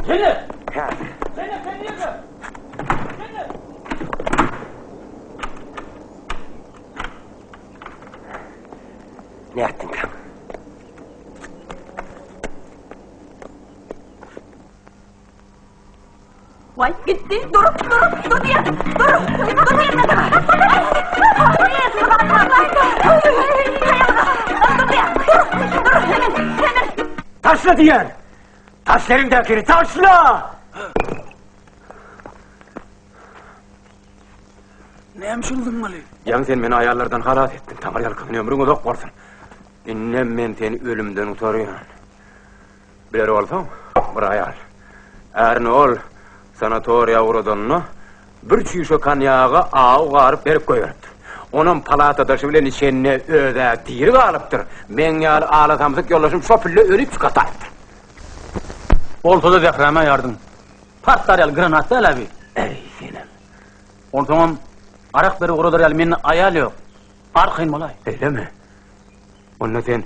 Jennet! Hä. Jennet sen nirde? Jennet! Nätdiňkäm? Waý, gitdi. Dur, dur, dur diýýän. Dur, dur diýýän men saňa. Taşla diýýän! Taşla eliňdäkini, taşla! Näme üçin zyňmaly? Ýaňy sen meni aýallardan halas etdiň, Taňry ýalkasyn, ömrüň uzak bolsun. Indem men seni ölümden gutarýan. Biler bolsaň, bir aýal ärini ol sanatoriýa ugradanda bir çüýşe konýaga awy garyp berip goýberipdir. Onam palatadaşy bilen içende öz-ä diri galypdyr. Meň ýaly ala samsyk ýoldaşym şo pille ölüp çykataýypdyr. Bolsa-da zähräme ýardyň. Partlar ýaly granat däl-ä bi. Äý, senem. Onsoňam arak berip ugradar ýaly mende aýal ýok. Arkaýyn bolaý. Beýlemi? Onda sen,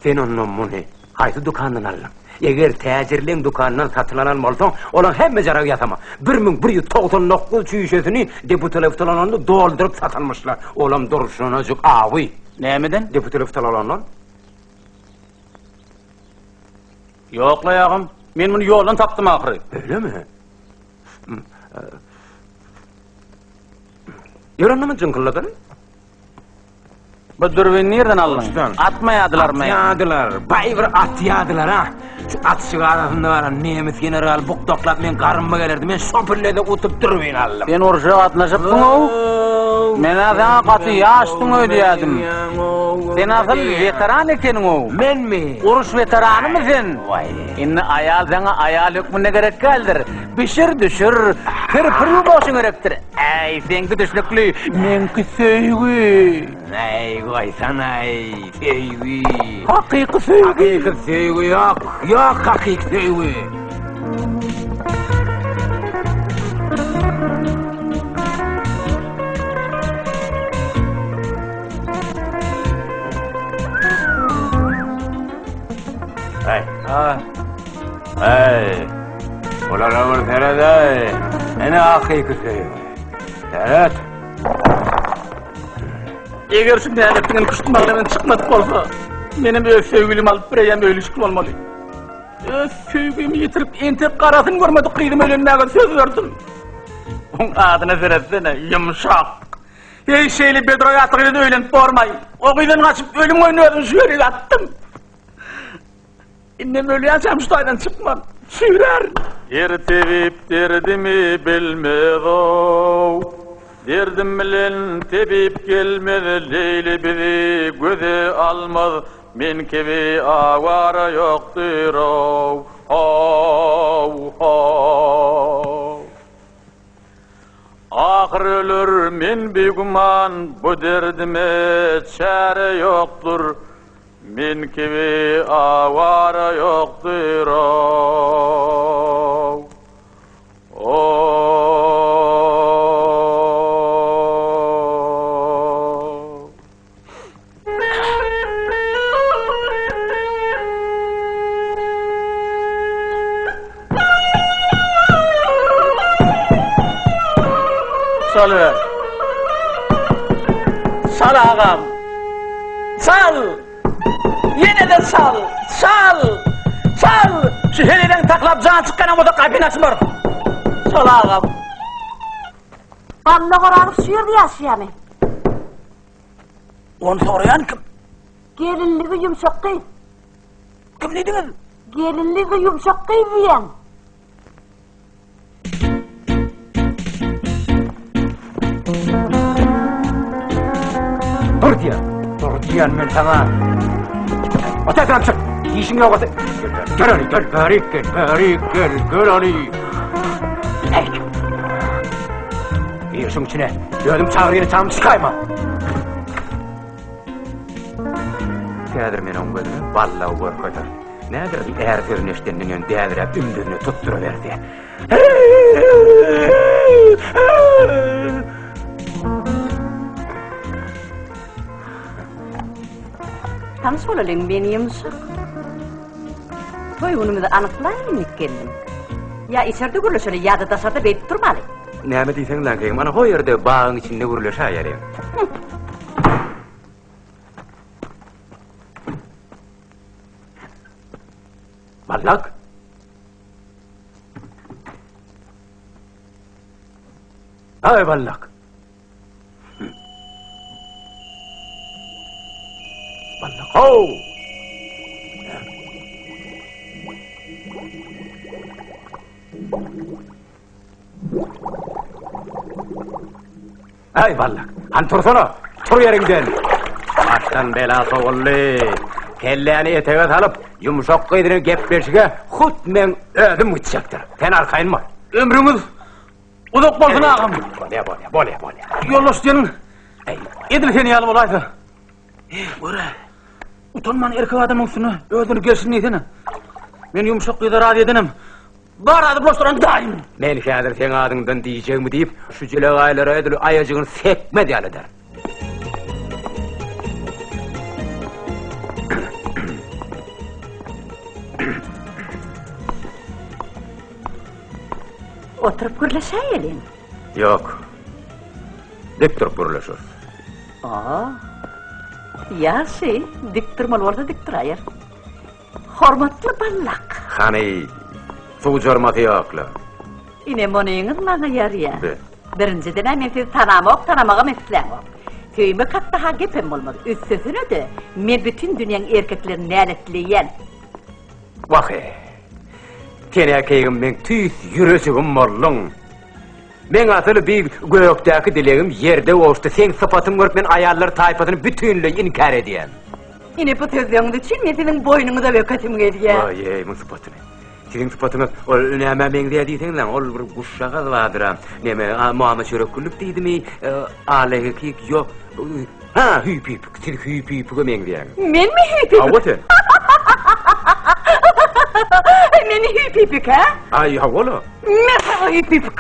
sen onda muny haýsy dükandan aldyň? Eger täjirleň dükanyndan satyn alan bolsaň, olaň hemme jaragy ýasama. 1199 çüýşesini deputeleftalananda dolduryp satanmyşlar. Olam durşunajyk awy. Nämeden? Deputeleftalanandan. Ýok-la ýagym, men muny ýoldan tapdym ahyry. Beýlemi? Ýör onda muny jyňkylladaly. Bu dürbini nirden aldyň? Uçdan. Atmaýardylarmy? Atýardylar. Baý bir atýardylar ha. Şu atyşyk arasynda baran nemes generaly bukdaklap men garynma gelerdi. Men şo pillede utup dürbin aldym. Sen urşa gatnaşypsyň-ow. Men-ä saňa gaty ýaşsyň öýdýärdim. Sen asyl weteran ekeniň-ow. Menmi? Uruş weteranymy sen? Waý. Indi aýal saňa aýal hökmünde gerek däldir. Bişir, düşür, pir-pir ýuwmak üçin gerekdir. Äý, seňki düşnükli, meňki söýgi. Äý, goýsana-aý, söýgi. Hakyky söýgi. Hakyky söýgi ýok, ýok hakyky söýgi. Äý. Äý. Olara bir seret-äý. Ene hakyky söýgi. Seret. Eger şu näletdiňem küşt magdandan çykmadyk bolsa, menem öz söýgülimi alyp bireýem öýlüşikli bolmaly. Öz söýgümi ýitirip, entek garasyny görmedik gyzym öýlenmäge söz berdim. Oň adyna seretsene, ýumşak. Heý, şeýle bedroý atly gyzdan öýlenip bormaý. O gyzdan gaçyp, ölüm goýun özümi şu ýere atdym. Indem ölýänçäm şu taýdan çykman, çüýrärin. Her tebip derdimi bilmez-ow, Derdim bilen tebip gelmez, Leýli bizi göze almaz, Men kibi awara ýokdur-ow, how, how. Ahyr öler men bigüman, Bu derdime çäre ýokdur, Men kibi awara ýokdur-ow, ow. Çalyber. Çal agam. Çal! Ýene-de çal! Çal! Çal! Şu heleýleň taklap jan çykýanam bolsa gapyny açmarys. Çal agam. Balla Orazow şu ýerde ýaşaýarmy? Ony soraýan kim? Gelinligi ýumşak gyz. Kim diýdiňiz? Gelinligi ýumşak gyz diýýän. Dur diýen. Dur diýen men saňa. Otadan çyk. Işiň ýok ota. Gel hany, gel, bärik gel, bärik gel, gel hany. Bärik. Işiň içine. Özüm çagyrýan çagym çykaýma. Häzir men oň gözüne ballagy görkezerin. Näder är sözüni eşidenden öň däliräp ümdüzine tutduraberdi. Tanyş bolalyň, men Ýumşak. Toý günümizi anyklaýyn diýip geldim. Ýa içerde gürleşeli, ýa-da daşarda beýdip durmaly. Näme diýseň laňkeýim, ana ho ýerde bagyň içinde gürleşäýeliň. Ballak! Aý ballak! Ballak how! Aý ballak, han tursana, tur ýeriňden. Başdan bela sowuldy. Kelläni etege salyp, ýumşak gyz bilen gepleşige hut meň özüm gitjekdir. Sen arkaýyn bol. Ömrüňiz uzak bolsun agam. Bolýa, bolýa, bolýa, bolýa. Ýoldaş diýeniň edil sen ýaly bolaýsa. Eý, gör-ä. Utanman erkek adamyň üstüne özüni gelşini diýsene. Men ýumşak gyza razy edenem, Bar ady bulaşdyran daýym. Men häzir seň adyňdan diýjegimi diýip, şu jelegaýlara edil aýajygyny sekmez ýaly eder. Oturyp gürleşäýeliň. Ýok. Dik durup gürleşeris. A. Ýagşy, dik durmaly bolsa dik duraýarys. Hormatly ballak. Hany, suwjarmasy ýok-la. Ine, munyňyz maňa ýarýa. Be. Birinjiden-ä men sizi tanamok, tanamagam islämok. Söýmek hakda-ha gepem bolmaz. Üstesine-de, men bütin dünýäň erkeklerini näletleýän. Wah-eý. Sen-ä keýgim meň tüýs ýürejigim bolduň. Meň asyl bi gökdäki dilegim ýerde gowuşdy. Seň sypatyňy görüp men aýallar taýpasyny bütinleý inkär edýän. Ine bu sözleriňiz üçin men siziň boýnuňyza bökesim gelýär. Waý-eý, muň sypatyny. Siziň sypatyňyz ol nämä meňzeýär diýseňizem, ol bir guşjagaz bardyr-a. Neme, mama çörekgüllük diýdimi, alehekik, ýok. Ha, hüýpüpik, siz hüýpüpige meňzeýäňiz. Menmi hüýpüpik? Hawa sen. Men hüýpüpik, hä? Aý, hawa-la. Merhaba hüýpüpik.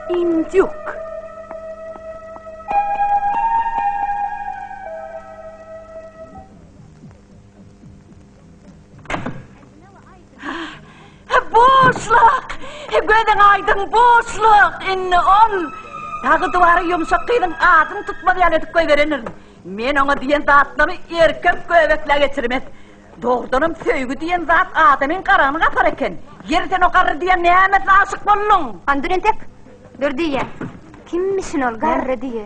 Indýuk. Boşluk! Gözüň aýdyň boşluk! Indi ol dagy duwara ýumşak gyzyň adyny tutmaz ýaly edip goýberendirin. Men oňa diýen zatlarymy erkek göbeklä geçirmez. Dogrudanam söýgi diýen zat adamyň garagyny gapar eken. Ýeri sen o garry diýen nämesine aşyk bolduň? Hany dur entek. Dur diýýän. Kimmişin ol garry diýe.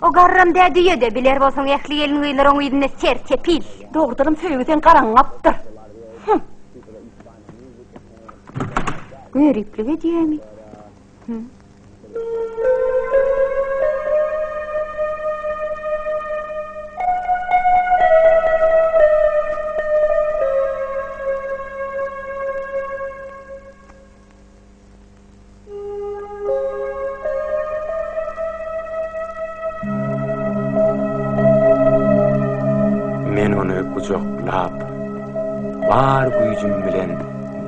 O garram dä düýe-de, biler bolsaň ähli gelin-gyzlar oň yzynda ser-sepil. Dogrudanam söýgi seň garagyňy gapdyr. Hum. Göriplik edýämi? Hum. Men ony gujaklap, bar güýjüm bilen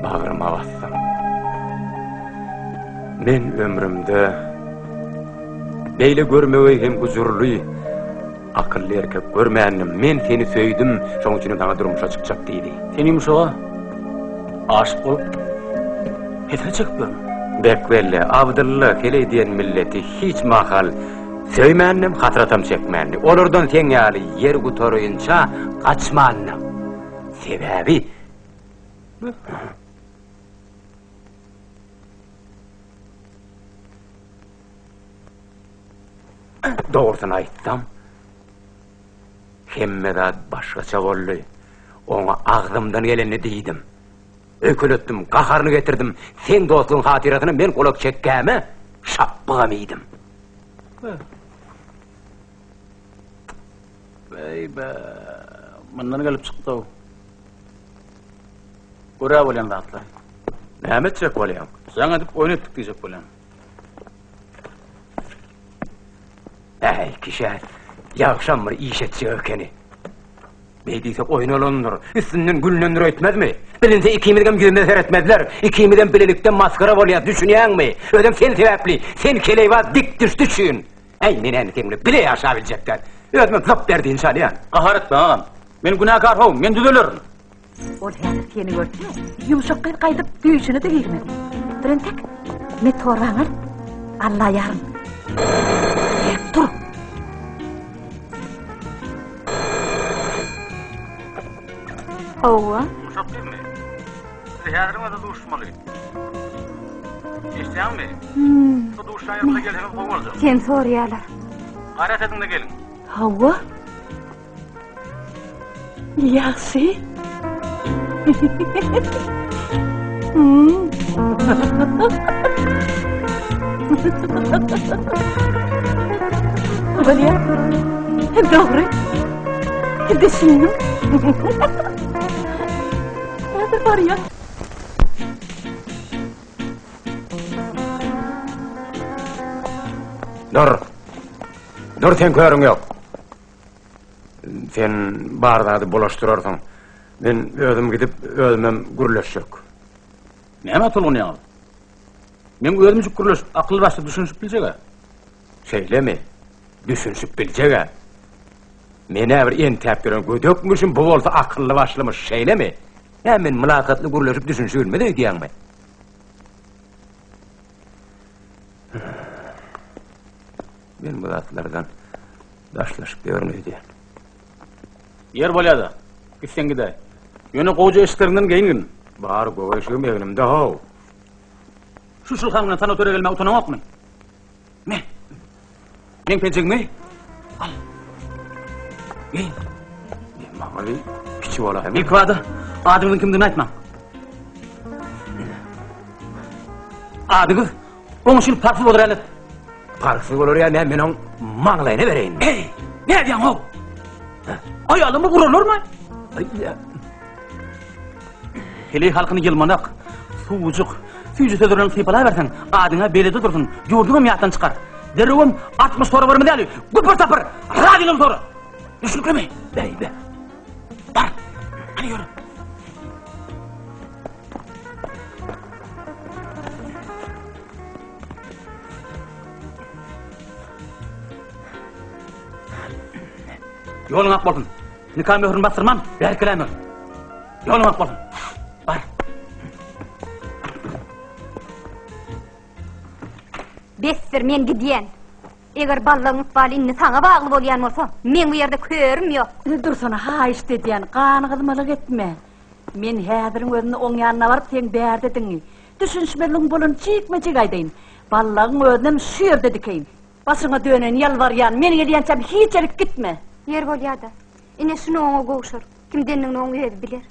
bagryma basdym. Men ömrümde beýle görmegeý hem gujurly, akylly erkek görmändim. Men seni söýdüm, şoň üçinem saňa durmuşa çykjak diýdi. Sen ýumşaga aşyk bolup, hesret çekip ýörme. Bek belli, Abdylla heleý diýen milleti hiç mahal. Söýmändim, hasratam çekmändi. Olardan seň ýaly ýer gutarynça gaçmandym. Sebäbi Dogrusyny aýtsam, hemme zat başgaça boldy. Oňa agzymdan gelenini diýdim. Öýkeletdim, gaharyny getirdim. Seň dostlugyň hatyrasyna men gulak çekgäme şapbygam iýdim. Beý-be, mundan gelip çykdy-ow. Görä bolýan zatlary. Näme etjek bolýaň? Jaň edip oýun etdik diýjek bolýan. Äý, kişä ýagşam bir iş etjek ekeni. Beý diýsek oýun bolandyr, üstünden gülnendir öýtmezmi? Bilinse ikimizem ýüzümize seretmezler. Ikimizem bilelikde masgara bolýas, düşünýäňmi? Özem sen sebäpli, sen keleýbaz dik düşdi üçin. Äý, men indi seň bilen bile ýaşabiljek däl. Özüme zyp berdiňi çalýan. Gahar etme, agam. Men günäkär how, men düzelerin. Ol häzir seni görse, ýumşak gyz gaýdyp düýşüne-de girmez. Dur entek, me torbaňy al. Alla ýaryn. Berk dur. Hawa. Ýumşak gyzmy? Biz häziriň özünde duşmaly. Eşidýäňmi? Hmm. Şu duşan ýerimize gelseňiz gowy boljak. Seni soraýarlar. Gaýrat ediň-de geliň. Hawa. Ýagşy. Bolýar. Dogry. Düşündim. Häzir barýan. Dur. Dur sen körüň ýok. Sen bar zady bulaşdyrarsyň. Men özüm gidip, özümem gürleşjek. Nämä tolgunýaňyz? Meň özümjik gürleşip, akylly-başly düşünişip biljeg-ä. Şeýlemi? Düşünişip biljeg-ä. Men-ä bir entäp ýören gödekmişim, bu bolsa akylly-başlymyş, şeýlemi? Hä, men mylakatly gürleşip düşünişibilmez öýdýäňmi? Men bu zatlardan daşlaşyp ýörün öýdýän. Ýer bolýa-da, gitseň gidäý. Ýöne gowja eşikleriňden geýingin. Bar gowy eşigim egnimde how. Şu şylhaň bilen sanatoriýa gelmäge utanaňokmy? Me. Meň penjegimi al. Geýin. Maňa bir kiçi bolaýmy? Ilkibada adyňyzyň kimdigini aýtmaň. Adyňyz oň üçin parhsyz bolar ýaly. Parhsyz bolar ýaly näme men oň maňlaýyna bereýinmi? Eý, nädýäň how? Aýalymy urarlarmy? Heleý halkyny ýylmanak, suwujyk, süýji sözler bilen sypalaberseň, adyň-a belede dursun, ýurduňam ýatdan çykar. Derrewem 60 sorabermez ýaly, güpür-tapyr, razylygyny sora. Düşnüklimi? Beýle. Bar, hany ýör. Ýoluň ak bolsun. Nika möhrüni basdyrman, bärik geläýmegin. Ýoluň ak bolsun. Bar. Besdir, men gidýän. Eger ballagyň ykbaly indi saňa bagly bolýan bolsa, meň bu ýerde körüm ýok. Dursana, haýyşt edýän, gany gyzmalyk etme. Men häziriň özünde oň ýanyna baryp, seň bärdedigiňi, düşünişmezligiň bolany jikme-jik aýdaýyn. Ballagyň özünem şu ýerde dikeýin. Başyňa döneýin, ýalbarýan, men gelýänçäm hiç ýerik gitme. Ýer bolýa-da. Ine, şuny oňa gowşur. Kimdendigini oň özi biler.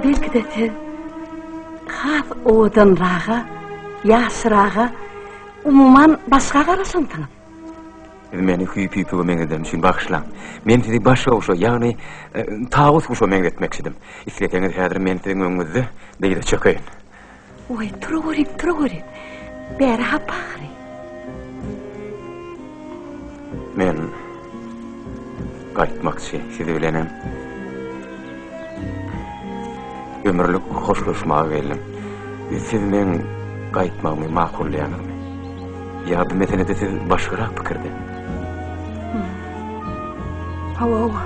Belki-de siz has owadanraga, ýaşraga, umuman başga garaşansyňyz. Siz meni hüýp-hüýpüge meňzedenim üçin bagyşlaň. Men sizi başga guşa, ýagny tawus guşa meňzetmekçidim. Isleseňiz häzir men siziň öňüňizde dyza çökeýin. Oý, turaweriň, turaweriň. Bäri hapa ahyry. Men gaýtmakçy siz bilenem ömürlik hoşlaşmaga geldim. Siz meň gaýtmagymy makullaýaňyzmy? Ýa bu meselede siz başgarak pikirde? Hawa, hawa.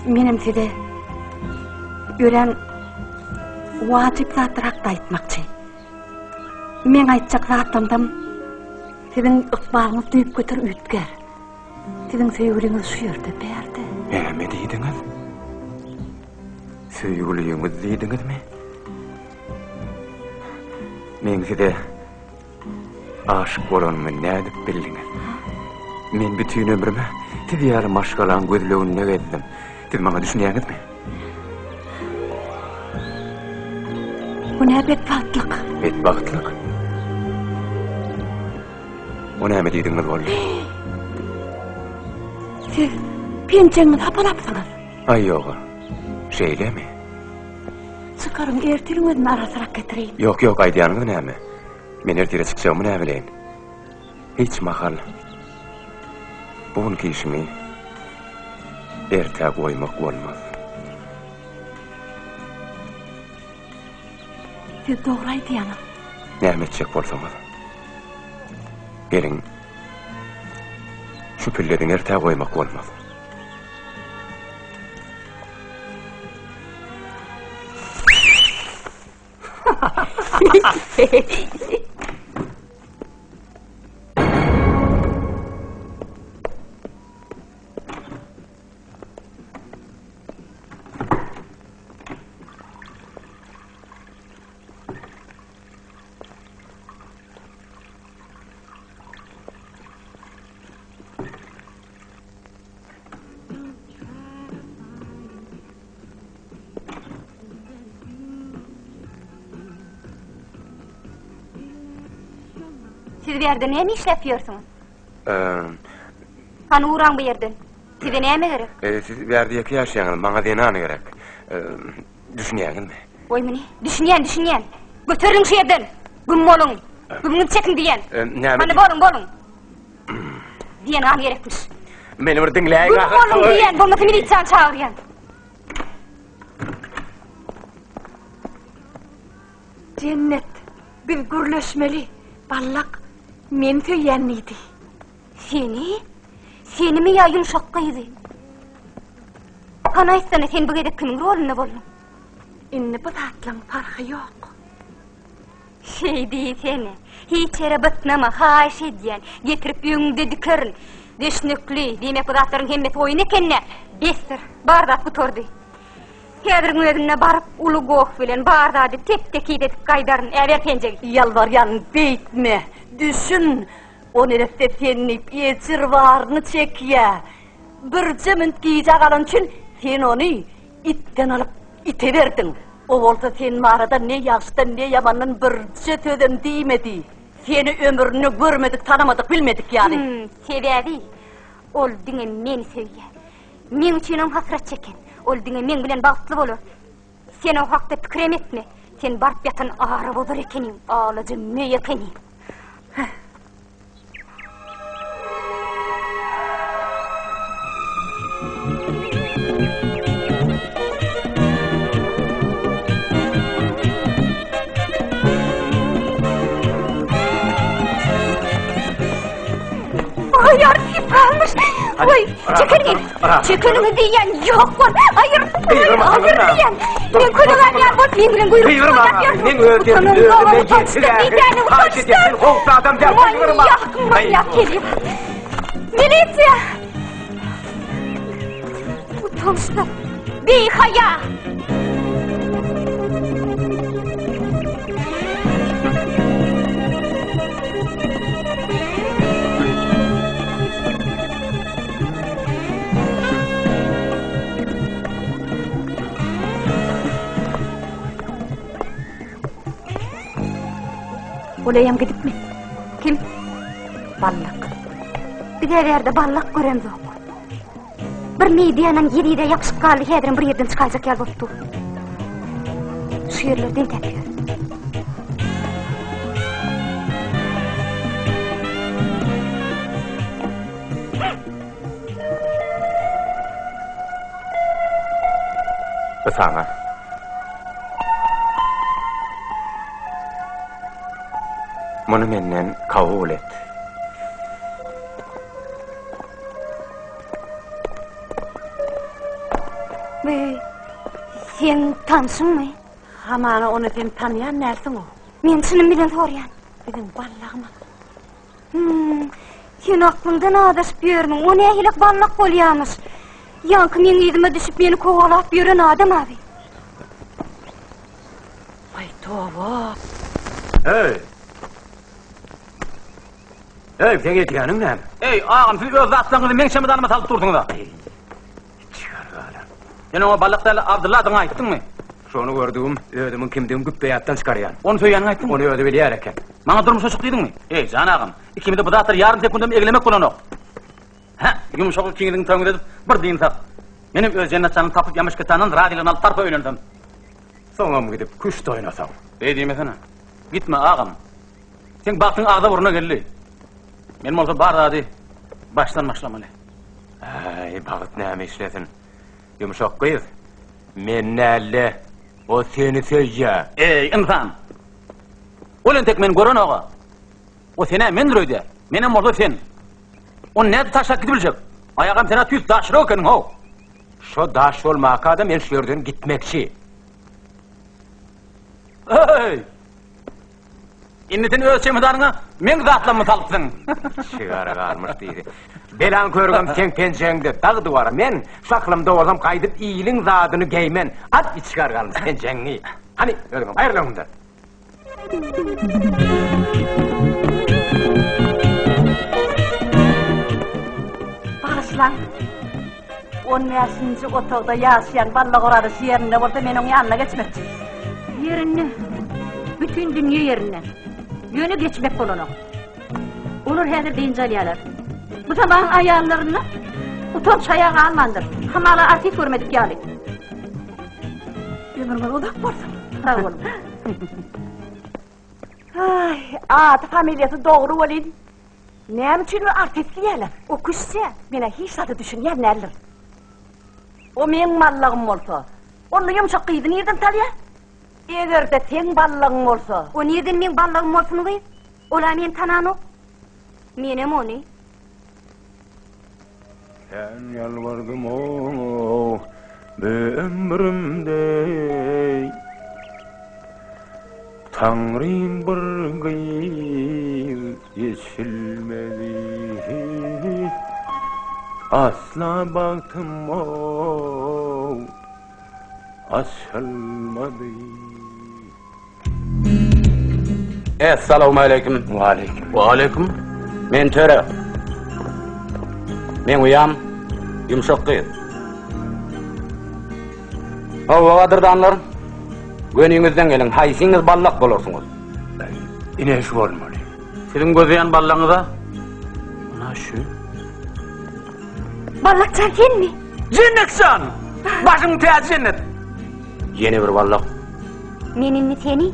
Menem size örän wajyp zatlar hakda aýtmakçy. Meň aýtjak zatlarymdan siziň ykbalyňyz düýpgöter üýtgär. Siziň söýgüliňiz şu ýerde, bärde. Näme diýdiňiz? Söýgüliňiz diýdiňizmi? Meň size aşyk bolanymy nädip bildiňiz? Men bütin ömrüme siz ýaly maşgalaň gözleginde gezdim. Siz maňa düşünýäňizmi? Bu nä betbagtlyk? Betbagtlyk? O näme diýdigiňiz boldy? Siz penjegiňizi hapalapsyňyz. Aý ýog-a. Şeýlemi? Çykaryň, ertiriň özüni arassarak getireýin. Ýok, ýok, aýdýanyňyz näme? Men ertire çykjagymy näbileýin? Hiç mahal bu günki işiňi ertä goýmak bolmaz. Siz dogry aýdýaňyz. Näme etjek bolsaňyz, geliň, şu pillediňi ertä goýmak bolmaz. Siz bu ýerde näme işläp ýörsüňiz? Hany uraň bu ýerden. Size näme gerek? Siz bärde ýeke ýaşaýaňyz, maňa zenan gerek. Düşünýäňizmi? Goý muny. Düşünýän, düşünýän. Göteriliň şu ýerden. Güm boluň. Gümüňizi çekiň diýýän. Näme? Hany boluň, boluň. Zenan gerekmiş. Meni bir diňläýiň Güm boluň diýýän, bolmasa milisiýany çagyrýan. Jennet, biz gürleşmeli. Ballak, meni söýýän diýdi. Seni? Senimi ýa ýumşak gyzy? Hany aýtsana, sen bu gezek kimiň rolunda bolduň? Indi bu zatlaň parhy ýok. Şeý diýsene. Hiç ýere bytnama, haýyş edýän. Getirip öňüňde dikerin. Düşnükli. Diýmek bu zatlaryň hemmesi oýun eken-dä. Besdir. Bar zat gutardy. Häziriň özünde baryp, uly goh bilen bar zady tep-tekiz edip gaýdaryn. Äber penjegi. Ýalbarýan, beýtme. Düşün. O neresse sen diýip ejir baryny çekýä. Birje münt gijä galany üçin sen ony itden alyp ite berdiň. O bolsa sen barada ne ýagşydan ne ýamandan birje sözem diýmedi. Seni ömründe görmedik, tanamadyk, bilmedik ýaly. Hüm, sebäbi ol diňe meni söýýär. Meň üçinem hasrat çeken. Ol diňe meň bilen bagtly bolar. Sen o hakda pikirem etme. Sen baryp ýatan ara bozar ekeniň, alaja möý ekeniň. Aý, artyp galmyş. Oý, çekilin. Çekilin diýýän ýok bol. Aýyr, aýyr diýýän. Men köle barýan bolup, men bilen guýruk çykarýan. Men öz derimde özüme ýetdi. Haýyş edýän, sen howply adam däl. Manýak, manýak gelýär. Milisiýa! Utançsyz, bihaýa! Ol eýýäm gidipmi? Kim? Ballak. Biz-ä bärde ballak göremzok. Bir meýdanam ýezide ýapyşyp galdy, häzirem bir ýerden çykaýjak ýaly bolup dur. Şu ýerlerde entäp ýör. Bu saňa. Muny menden kabul et. Bu seň tanşyňmy? Hamana ony sen tanýan dälsiň-ow. Men çynym bilen soraýan. Biziň ballagymyz. Hmm, sen aklyňdan azaşyp ýörmüň, o nähili ballak bolýamyş? Ýaňky meň yzyma düşüp meni kowalap ýören adam abi. Aý toba. Hey! Hey, seň edýäniň näme? Eý, agam, siz öz zatlaryňyzy meň çemodanyma salyp dursuňyz-a. Çykar galan. Sen oňa Ballak däl, Abdylla adyňy aýtdyňmy? Şony gördügim, özümiň kimdigimi güpbe ýatdan çykarýan. Ony söýýäniňi aýtdyňmy? Ony özi bilýär eken. Maňa durmuşa çyk diýdiňmi? Eý, jan agam, ikimize bu zatlary ýarym sekundam eglemek bolanok. Hä, ýumşak ikiňiziň toýuňyzy edip, bir dynsak. Menem öz Jennet janymy tapyp Ýamyşketandan razylygyny alyp tarpa öýlensem. Soňam gidip küşt oýnasaň. Beý diýmesene. Gitme, agam. Seň bagtyň agza-burna geldi. Men bolsa bar zady başdan başlamaly. Äý, bagt näme işlesin. Ýumşak gyz, men däl-de, o seni söýýä. Eý, ynsan! Ol entek meni görenog-a. O sen-ä mendir öýdýär. Menem bolsa sen. Ony nädip taşlap gidibiljek? Aýagam sen-ä tüýs daşrak ekeniň-how. Şo daş bolmaka-da men şu ýerden gitmekçi. Eý! Indi sen öz çemodanyňa meň zatlarymy salypsyň. Şigara galmyş diýdi. Belaň körügem seň penjegiňde dag duwara. Men şu aklymda bolsam gaýdyp iliň zadyny geýmen. At içigar galmyş penjegiňi. Hany özüňem aýryl öňümden. Bagyşlaň. On bäşinji otagda ýaşaýan Balla Orazow ýerinde bolsa men oň ýanyna geçmekçi. Ýerinde. Bütin dünýe ýerinde. Ýöne geçmek bolanok. Olar häzir dynç alýarlar. Bu zamanyň aýallarynda utanç haýa galmandyr. Hamala artist görmedik ýaly. Ömrüňiz uzak bolsun. Sag boluň. Aý, ady familiýasy dogry welin, Näme üçin ol artist diýýärler? O küştçä. Men-ä hiç zada düşünýän däldir. O meň ballagym bolsa, onda ýumşak gyzy nirden talýar? Eger-de seň ballagyň bolsa. O nirden meň ballagym bolsun gyz? Ol-a meni tananok. Menem ony. Kän ýalbardym-ow, bu ömrümde, Taňrym bir gyz eçilmedi. Asla bagtym-ow, açylmady. Essalawmaleýkim. Waleýkim. Waleýkim. Men Töre. Meň uýam ýumşak gyz. Hawa gadyrdanlar. Göniňizden geliň, haýsyňyz ballak bolarsyňyz? Ine şu bolmaly. Siziň gözleýän ballagyňyza Ana şu. Ballakjan senmi? Jennetjan! Başyň täji jennet. Ýene bir ballak. Men indi seni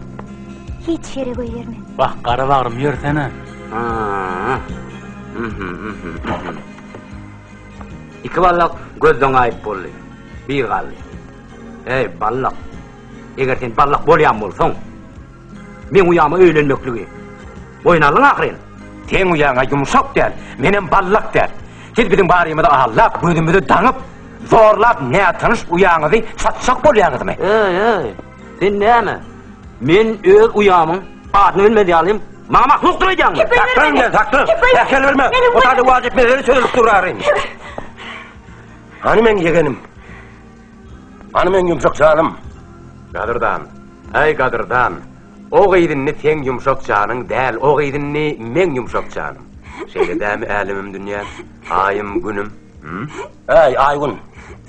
hiç ýere goýbermen. Wah, gara bagrym, ýörsene. Iki ballak gözden gaýyp boldy. Bir galdy. Eý, ballak. Eger sen ballak bolýan bolsaň, meň uýama öýlenmekligi boýun aldyň ahyryn. Seň uýaň-a ýumşak däl, menem ballak däl. Siz biziň barymyzy aldap, gözümizi daňyp, zorlap nätanyş uýaňyzy satjak bolýaňyzmy? Eý, eý, sen näme? Men öz uýamyň adyny bilmez ýalym, maňa mahlukdyr öýdýäňmi? Saklan gel, saklan. Päsgel berme. O taýda wajyp mesele çözülip duraryn. Hany meň ýegenim? Hany meň ýumşak janym? Gadyrdan, äý gadyrdan, o gyz indi seň ýumşak janyň däl, o gyz indi meň ýumşak janym. Şeýle dämi älemim dünýäm, aýym günüm, hüm? Äý, Aýgün,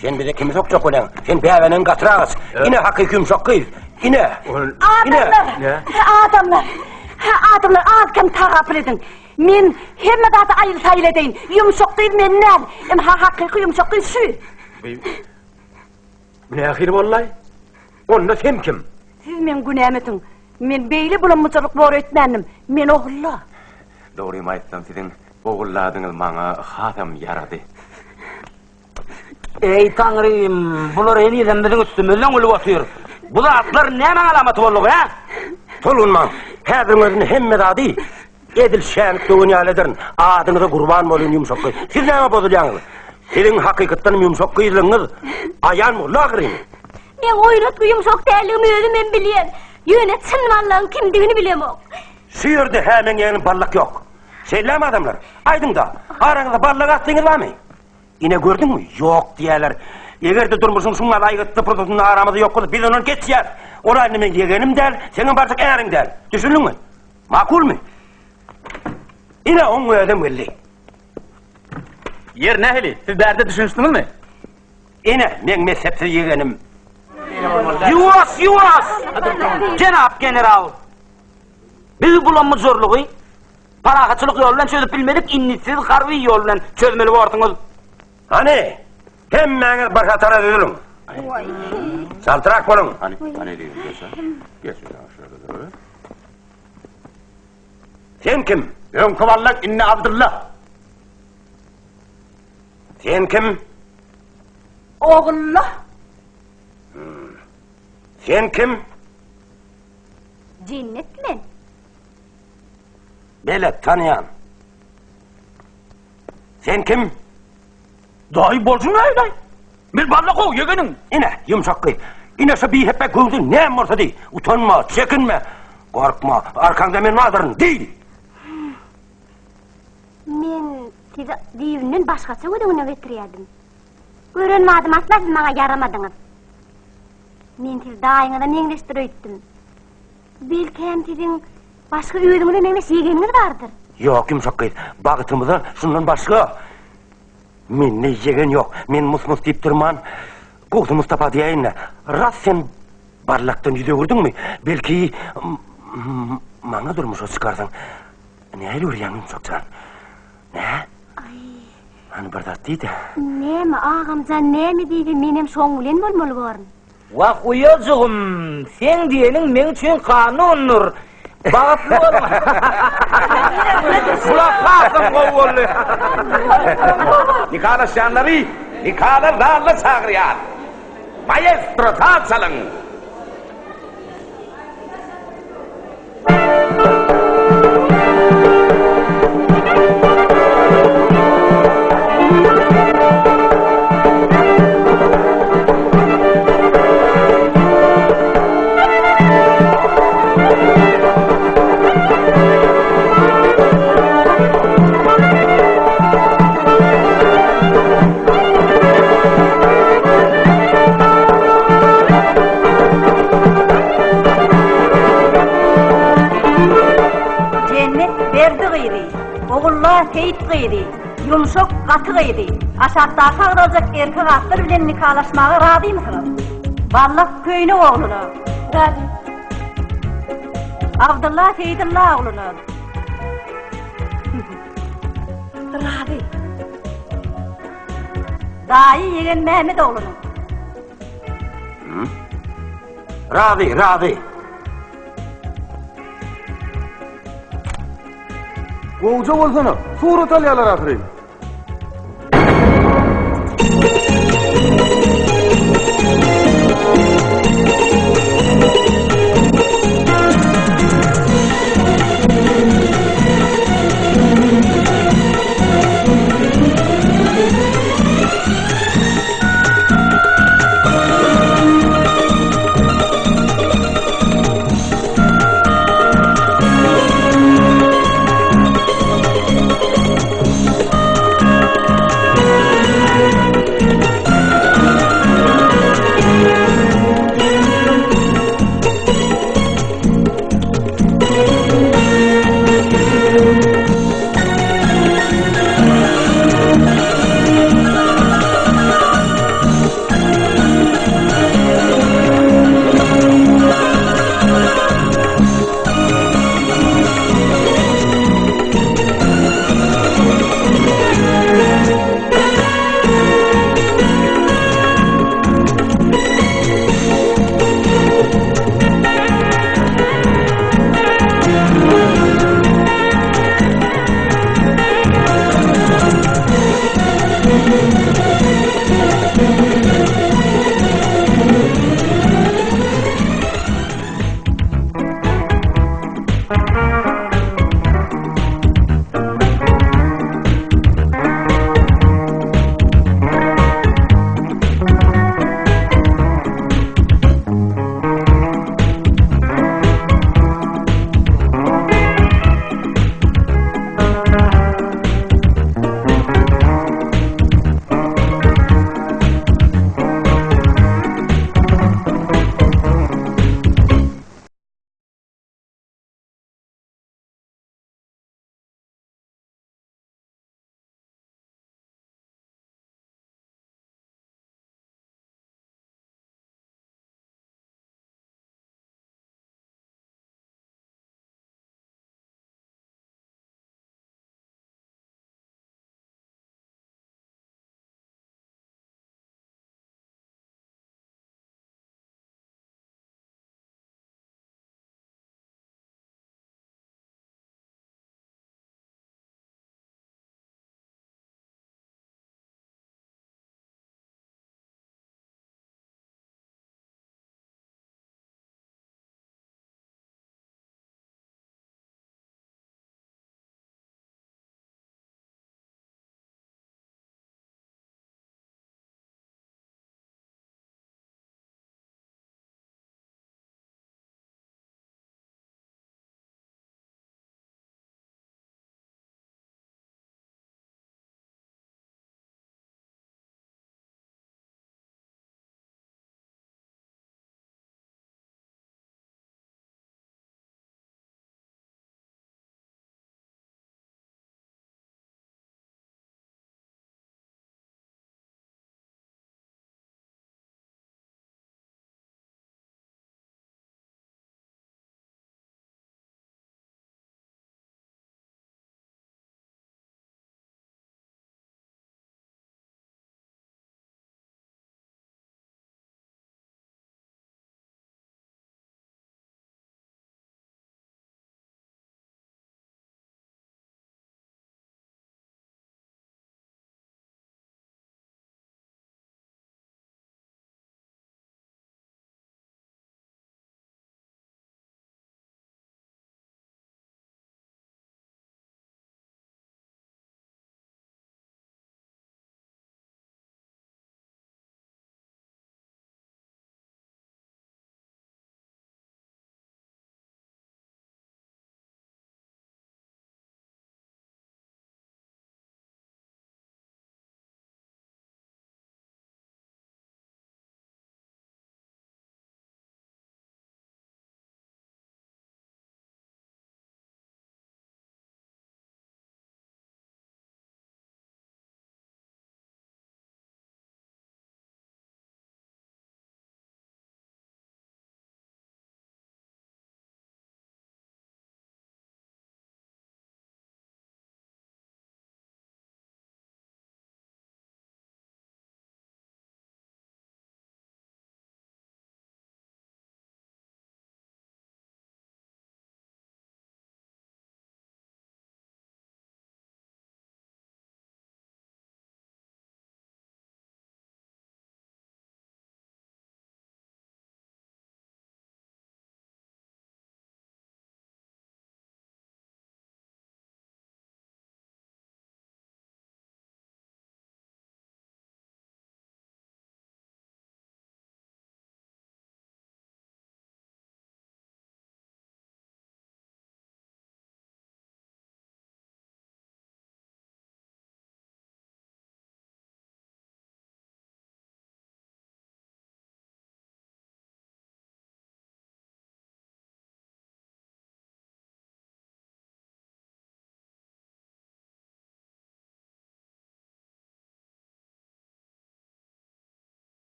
sen bize kimi sokjak bolýaň? Sen bäbenegiň gatyr agaç. Ine hakyky ýumşak gyz. Ine. Adamlar! Adamlar! Adamlar az-kem tagapyl ediň. Men hemme zady aýyl-saýyl edeýin. Ýumşak gyz men däl. Ynha hakyky ýumşak gyz şu. Bu nähili boldy? Onda sen kim? Siz meň günämi ötüň. Men beýle bulam-bujarlyk bor öýtmändim. Men Ogulla. Dogrymy aýtsam, siziň Ogulla adyňyz maňa hasam ýarady. Eý, Taňrym, bular henizem biziň üstümizden gülüp otyr. Bu zatlar nämäň alamaty boldugy, hä? Tolgunmaň, häziriň özünde hemme zady edil şänik döwen ýaly ederin. Adyňyza gurban bolaýyn, ýumşak gyz. Siz nämä bozulýaňyz? Siziň hakykatdanam ýumşak gyzlygyňyz aýan boldy ahyryn. Meň oýnatgy ýumşak däldigimi özümem bilýän. Ýöne çyn ballagyň kimdigini bilemok. Şu ýerde-hä meň ýegenim ballak ýok. Şeýlemi adamlar? Aýdyň-da, araňyzda ballak atlyňyz barmy? Ine gördüňmi? Ýok diýýärler. Eger-de durmuşyň şuň ýaly aýgytly pursatynda aramyzda ýok bolsa, biz ondan geçýäris. Ol-a indi meň ýegenim däl, seňem barjak äriň däl. Düşündiňmi? Makulmy? Ine, oň özem geldi. Ýer nähili? Siz bärde düşünişdiňizmi? Ine, meň messepsiz ýegenim. Ýuwaş, ýuwaş! Jenap general! Biz bulam-bujurlygy Parahatçylyk ýoly bilen çözüp bilmedik, indi siz harby ýol bilen çözmeli borsuňyz. Hany, hemmäňiz bir hatara düzüliň. Çaltrak boluň. Hany, hany diýip, geç, geç, şöyle dur. Sen kim? Öňki Wallak, indi Abdylla. Sen kim? Ogulla. Hmm. Sen kim? Jennet men. Belet tanýan. Sen kim? Daýy bolşuň nähili? Men balla gowy ýegeniň. Ine, ýumşak gyz. Ine şu bihepbe göwde näme bolsa diý. Utanma, çekinme. Gorkma, arkaňda men bardyryn, diý. Men sizi düýbünden başgaça göz öňüne getirýärdim. Gören badym asla siz maňa ýaramadyňyz. Men sizi daýyňyza meňzeşdir öýtdüm. Belkäm siziň başga özüňize meňzeş ýegeniňiz bardyr? Ýok, ýumşak gyz, bagtymyza şundan başga mende ýegen ýok. Men mus-mus diýip durman, gowsy Mustapa diýäýin-dä. Rast sen barlakdan ýüz öwürdiňmi? Belki, maňa durmuşa çykarsyň. Nähili görýäň, ýumşak jan? Nä? Hany bir zat diý-de. Näme, agam jan, näme diýse menem şoň bilen bolmaly borun. Wah, uýajygym, seň diýeniň meň üçin kanundyr. Bagtly boluň. Bular hasam gowy boldy. Nikalaşýanlary nikalar zalyna çagyrýar. Maestro saz çalyň. Jennet Berdi gyzy, Ogulla Seýit gyzy, Ýumşak Gaty gyzy, aşakdaky agzaljak erkek atlar bilen nikalaşmaga razymysyňyz? Ballak Köýnek ogluna. Razy. Abdylla Seýdylla ogluna. Razy. Daýy Ýegen Mehmet ogluna. Razy, razy. Gowja bolsana, surat alýarlar ahyryn.